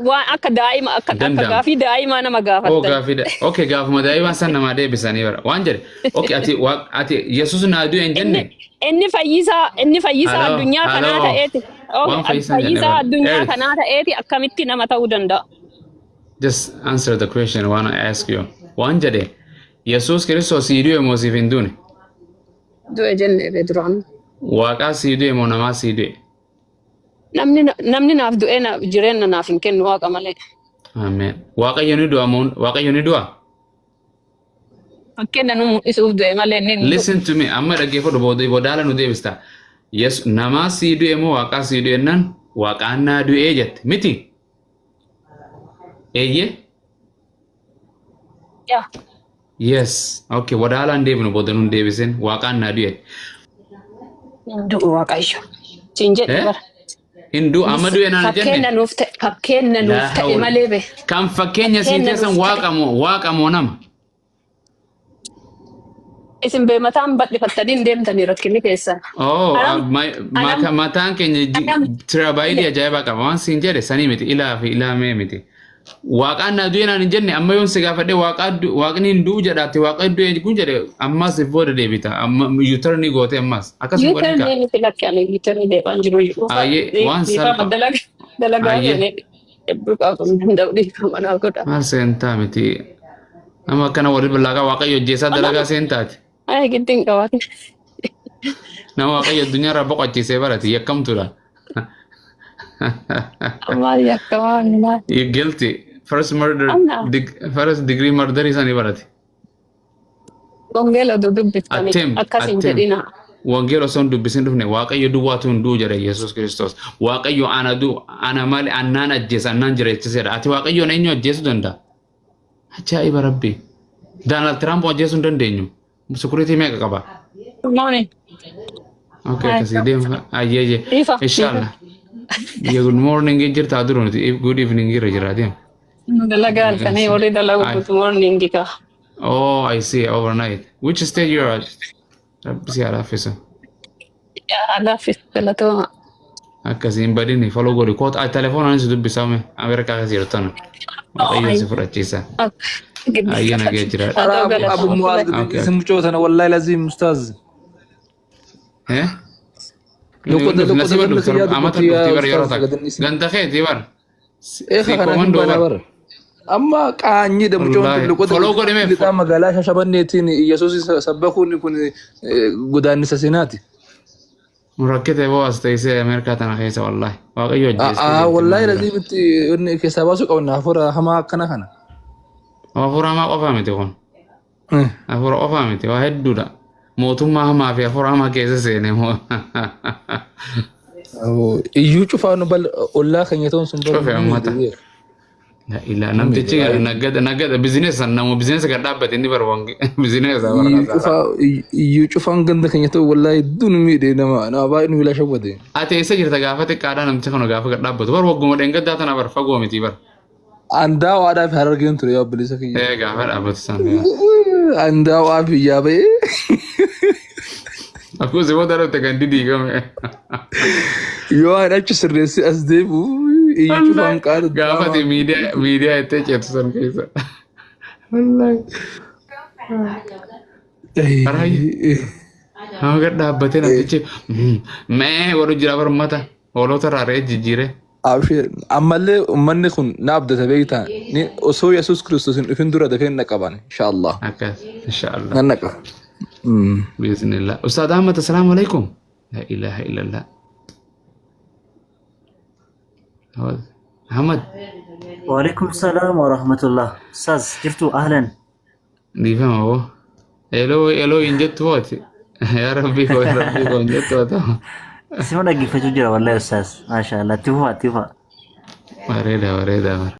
B: waan akka daa'ima akka akka
A: Danda'ama.
B: gaafii daa'imaa nama
A: Oh
B: gaafattan.
A: gaafiidha. Okay, gaafuma daa'imaa san namaa deebisanii bara. Waan jedhe. Okay, ati ati Yesuus naa du'e hin
B: Inni
A: jenne?
B: inni fayyisaa
A: Haloo,
B: addunyaa kanaa
A: haloo.
B: ta'eeti. Okay,
A: Waan fayyisaa hin jenne
B: fayyisaa
A: bara.
B: addunyaa
A: Earth.
B: kanaa ta'eeti akkamitti nama ta'uu danda'a?
A: Just answer the question I wanna ask you. Waan jedhe Yesuus Kiristoos sii du'e moo siif hin duune?
B: Du'e jenne duraan.
A: Waaqaa sii du'e moo namaa sii du'e?
B: Namni naaf du'ee jireenya naaf hin kennu waaqa malee.
A: Ameen. Waaqayyo ni du'a moo Waaqayyo ni du'a?
B: Fakkeenya nu mul'isuuf du'e malee inni hin du'u.
A: Listen to me. Amma dhaggeeffadhu booda boodaala nu deebista. Yes, namaa sii du'e moo waaqaa sii du'e jennaan waaqaan naa du'ee jette. Miti? Eeyyee?
B: Yaa.
A: Yes. Okay, wadaalaan deebinu booda nun deebisin waaqaan naa du'e.
B: Hin du'u Waaqayyo. Siin jedhe
A: Eh?
B: bara.
A: Hin du'u amma du'e naan jenne.
B: Fakkeenya nuuf
A: Laa
B: ta'e
A: hawla.
B: malee be.
A: Kan fakkeenya sii
B: Fakkeenya
A: teessan
B: nuuf ta'e.
A: waaqa moo nama?
B: Isin bee mataan bal'ifattanii hin deemtanii rakkinni keessan.
A: Oh,
B: Anam anam
A: mataan keenya
B: anam
A: tirabaayidii ajaa'ibaa qaba. Waan siin jedhe sanii miti ilaa fi ilaamee miti. Waaqaan naa du'e naan hin jenne amma yoon si gaafadhe waaqni hin du'u jedhaate waaqa du'e kun jedhe ammas if booda deebita. Amma U-turnii goote ammas. Akkasuma godhin kaa.
B: U-turnii miti lakki ani U-turnii deemaan jiru.
A: Ayyee waan
B: Dhiifama
A: salpha.
B: dalagaa
A: Ayyee.
B: seenee hedduu qabu hin danda'u dhiifama naa godha.
A: Maal seentaa miti. Nama akkana warri billaaqaa waaqayyo hojjeessaa dalagaa seentaati.
B: Ay giddiin qabaate.
A: Nama waaqayyo addunyaarraa boqochiisee barati yakkamtuudha.
B: Maal yakkamaa maal.
A: You guilty. First murder,
B: Amma
A: first degree murder isaanii barate.
B: Wangeela oduu dubbiftanii
A: Attempt,
B: akkas hin
A: attempt.
B: jedhina.
A: Wangeela osoo hin dubbisin dhufne Waaqayyo duwwaatu hin du'u jedhe Yesuus Kiristoos. Waaqayyo ana du'u, ana malee annaan ajjeesa, annaan jiraachiseedha. Ati Waaqayyoon eenyu ajjeesuu danda'a? Ajaa'iba Rabbi. Donald Trump ajjeesuu hin dandeenyu. Security meeqa qaba?
B: Morning.
A: Okay,
B: Hi.
A: akkasii deema. Ayyee ayyee.
B: Ifa.
A: Inshallah. Yeah, good morning jirta duru nuti good evening irra jira deema.
B: Dalagaa halkanii warri dalagu
A: Ay.
B: good morning ka.
A: Oh, I see. Overnight. Which state you are at? Rabbi si haa laaffisu.
B: Yaa laaffis galatooma.
A: Akkasii hin badini. Follow godhi. Koota ay telefoonaan si dubbisame. Ameerikaa keessa jirtu tana. Waaqayyo si fudhachiisa. Ayyee nagee jira.
B: Haa ta'u
J: Abu
B: galatooma.
J: Muaz
A: Okay.
J: isin mucoo tana wallahi lazim ustaaz.
A: Eh?
J: Loqoda loqoda
A: Nasiba
J: ganda
A: dhuftu
J: kiyyaa
A: amata
J: dubbatti yaa
A: dhufti bara yeroo
J: ustaaz
A: takka.
J: gadanni isin.
A: Ganda keetii bara.
J: Eeka
A: Si
J: kanaaf hin
A: komandoo
J: baanaa
A: bara.
J: bara. Amma qaanyiidha mucoon tun
A: Wallaahi.
J: loqoda
A: Follow godhi mee.
J: lixaa magaalaa Shashabanneetiin Yesuus sabbakuun kun godaannisa seenaati.
A: Rakkite boo as teessee Ameerikaa tana keessa wallaahi. Waaqayyo ajjeestee
J: Aa
A: jirti
J: wallaahi
A: nama bira.
J: laziim itti inni keessaa baasuu qabna hafuura hamaa akkana kana.
A: Hafuura hamaa qofaa miti kun. Hafuura qofaa miti waa hedduudha. Mootummaa hamaa fi hafuura hamaa keessa seene moo.
J: Iyyuu cufaa nu bal ollaa keenya ta'uun sun
A: Cufe uummata. La ilaa namtichi nagada nagada bizineesa nama bizineesa gad dhaabbate inni bara wange bizineesa bara
J: Iyyuu
A: kasaara.
J: cufaa iyyuu cufaan ganda keenya ta'u wallaahi hedduu nu miidhe nama nama baay'ee nu miilaa shawwate.
A: Ati eessa jirta gaafa xiqqaadhaa namtichi kana gaafa gad dhaabbatu bara wagguma dheengaddaa tana bara fagoo miti bara.
J: Andaa waadhaa fi harargeen ture yaa obboleessa kiyya.
A: Ee gaafa dhaabbatu san.
J: Andaa waa biyyaa ba'ee.
A: Akkuma si booda dhufte kan didiigame.
J: Yoo ani achi sirreessee as deebi'u iyyuu cufaan qaata
A: Gaafa ati miidiyaa miidiyaa itti ceetu san keessa. Wallaahi. Raayyi. Nama gad dhaabbatee namtichi mee godhu jira bara uummata hoolota irraa re'ee jijjiiree.
J: Abshir ammallee uummanni kun na abdata beektaa ni osoo Yesuus Kiristoos hin dhufin dura dafee na qaban inshaallah.
A: Akkas inshaallah.
J: Nan naqa.
A: Bismillah. Ustaad Ahmad assalaamu alaikum. La ilaha illallah. Ahmad.
K: وعليكم السلام ورحمة الله أستاذ جرتو أهلا
A: Dhiifama boo. Eloo eloo hin jettu hooti. Yaa rabbii koo yaa rabbii koo hin jettu hoota.
K: اسمنا كيف تجرى والله يا أستاذ ما شاء الله تفا تفا
A: Bareeda bareeda bara.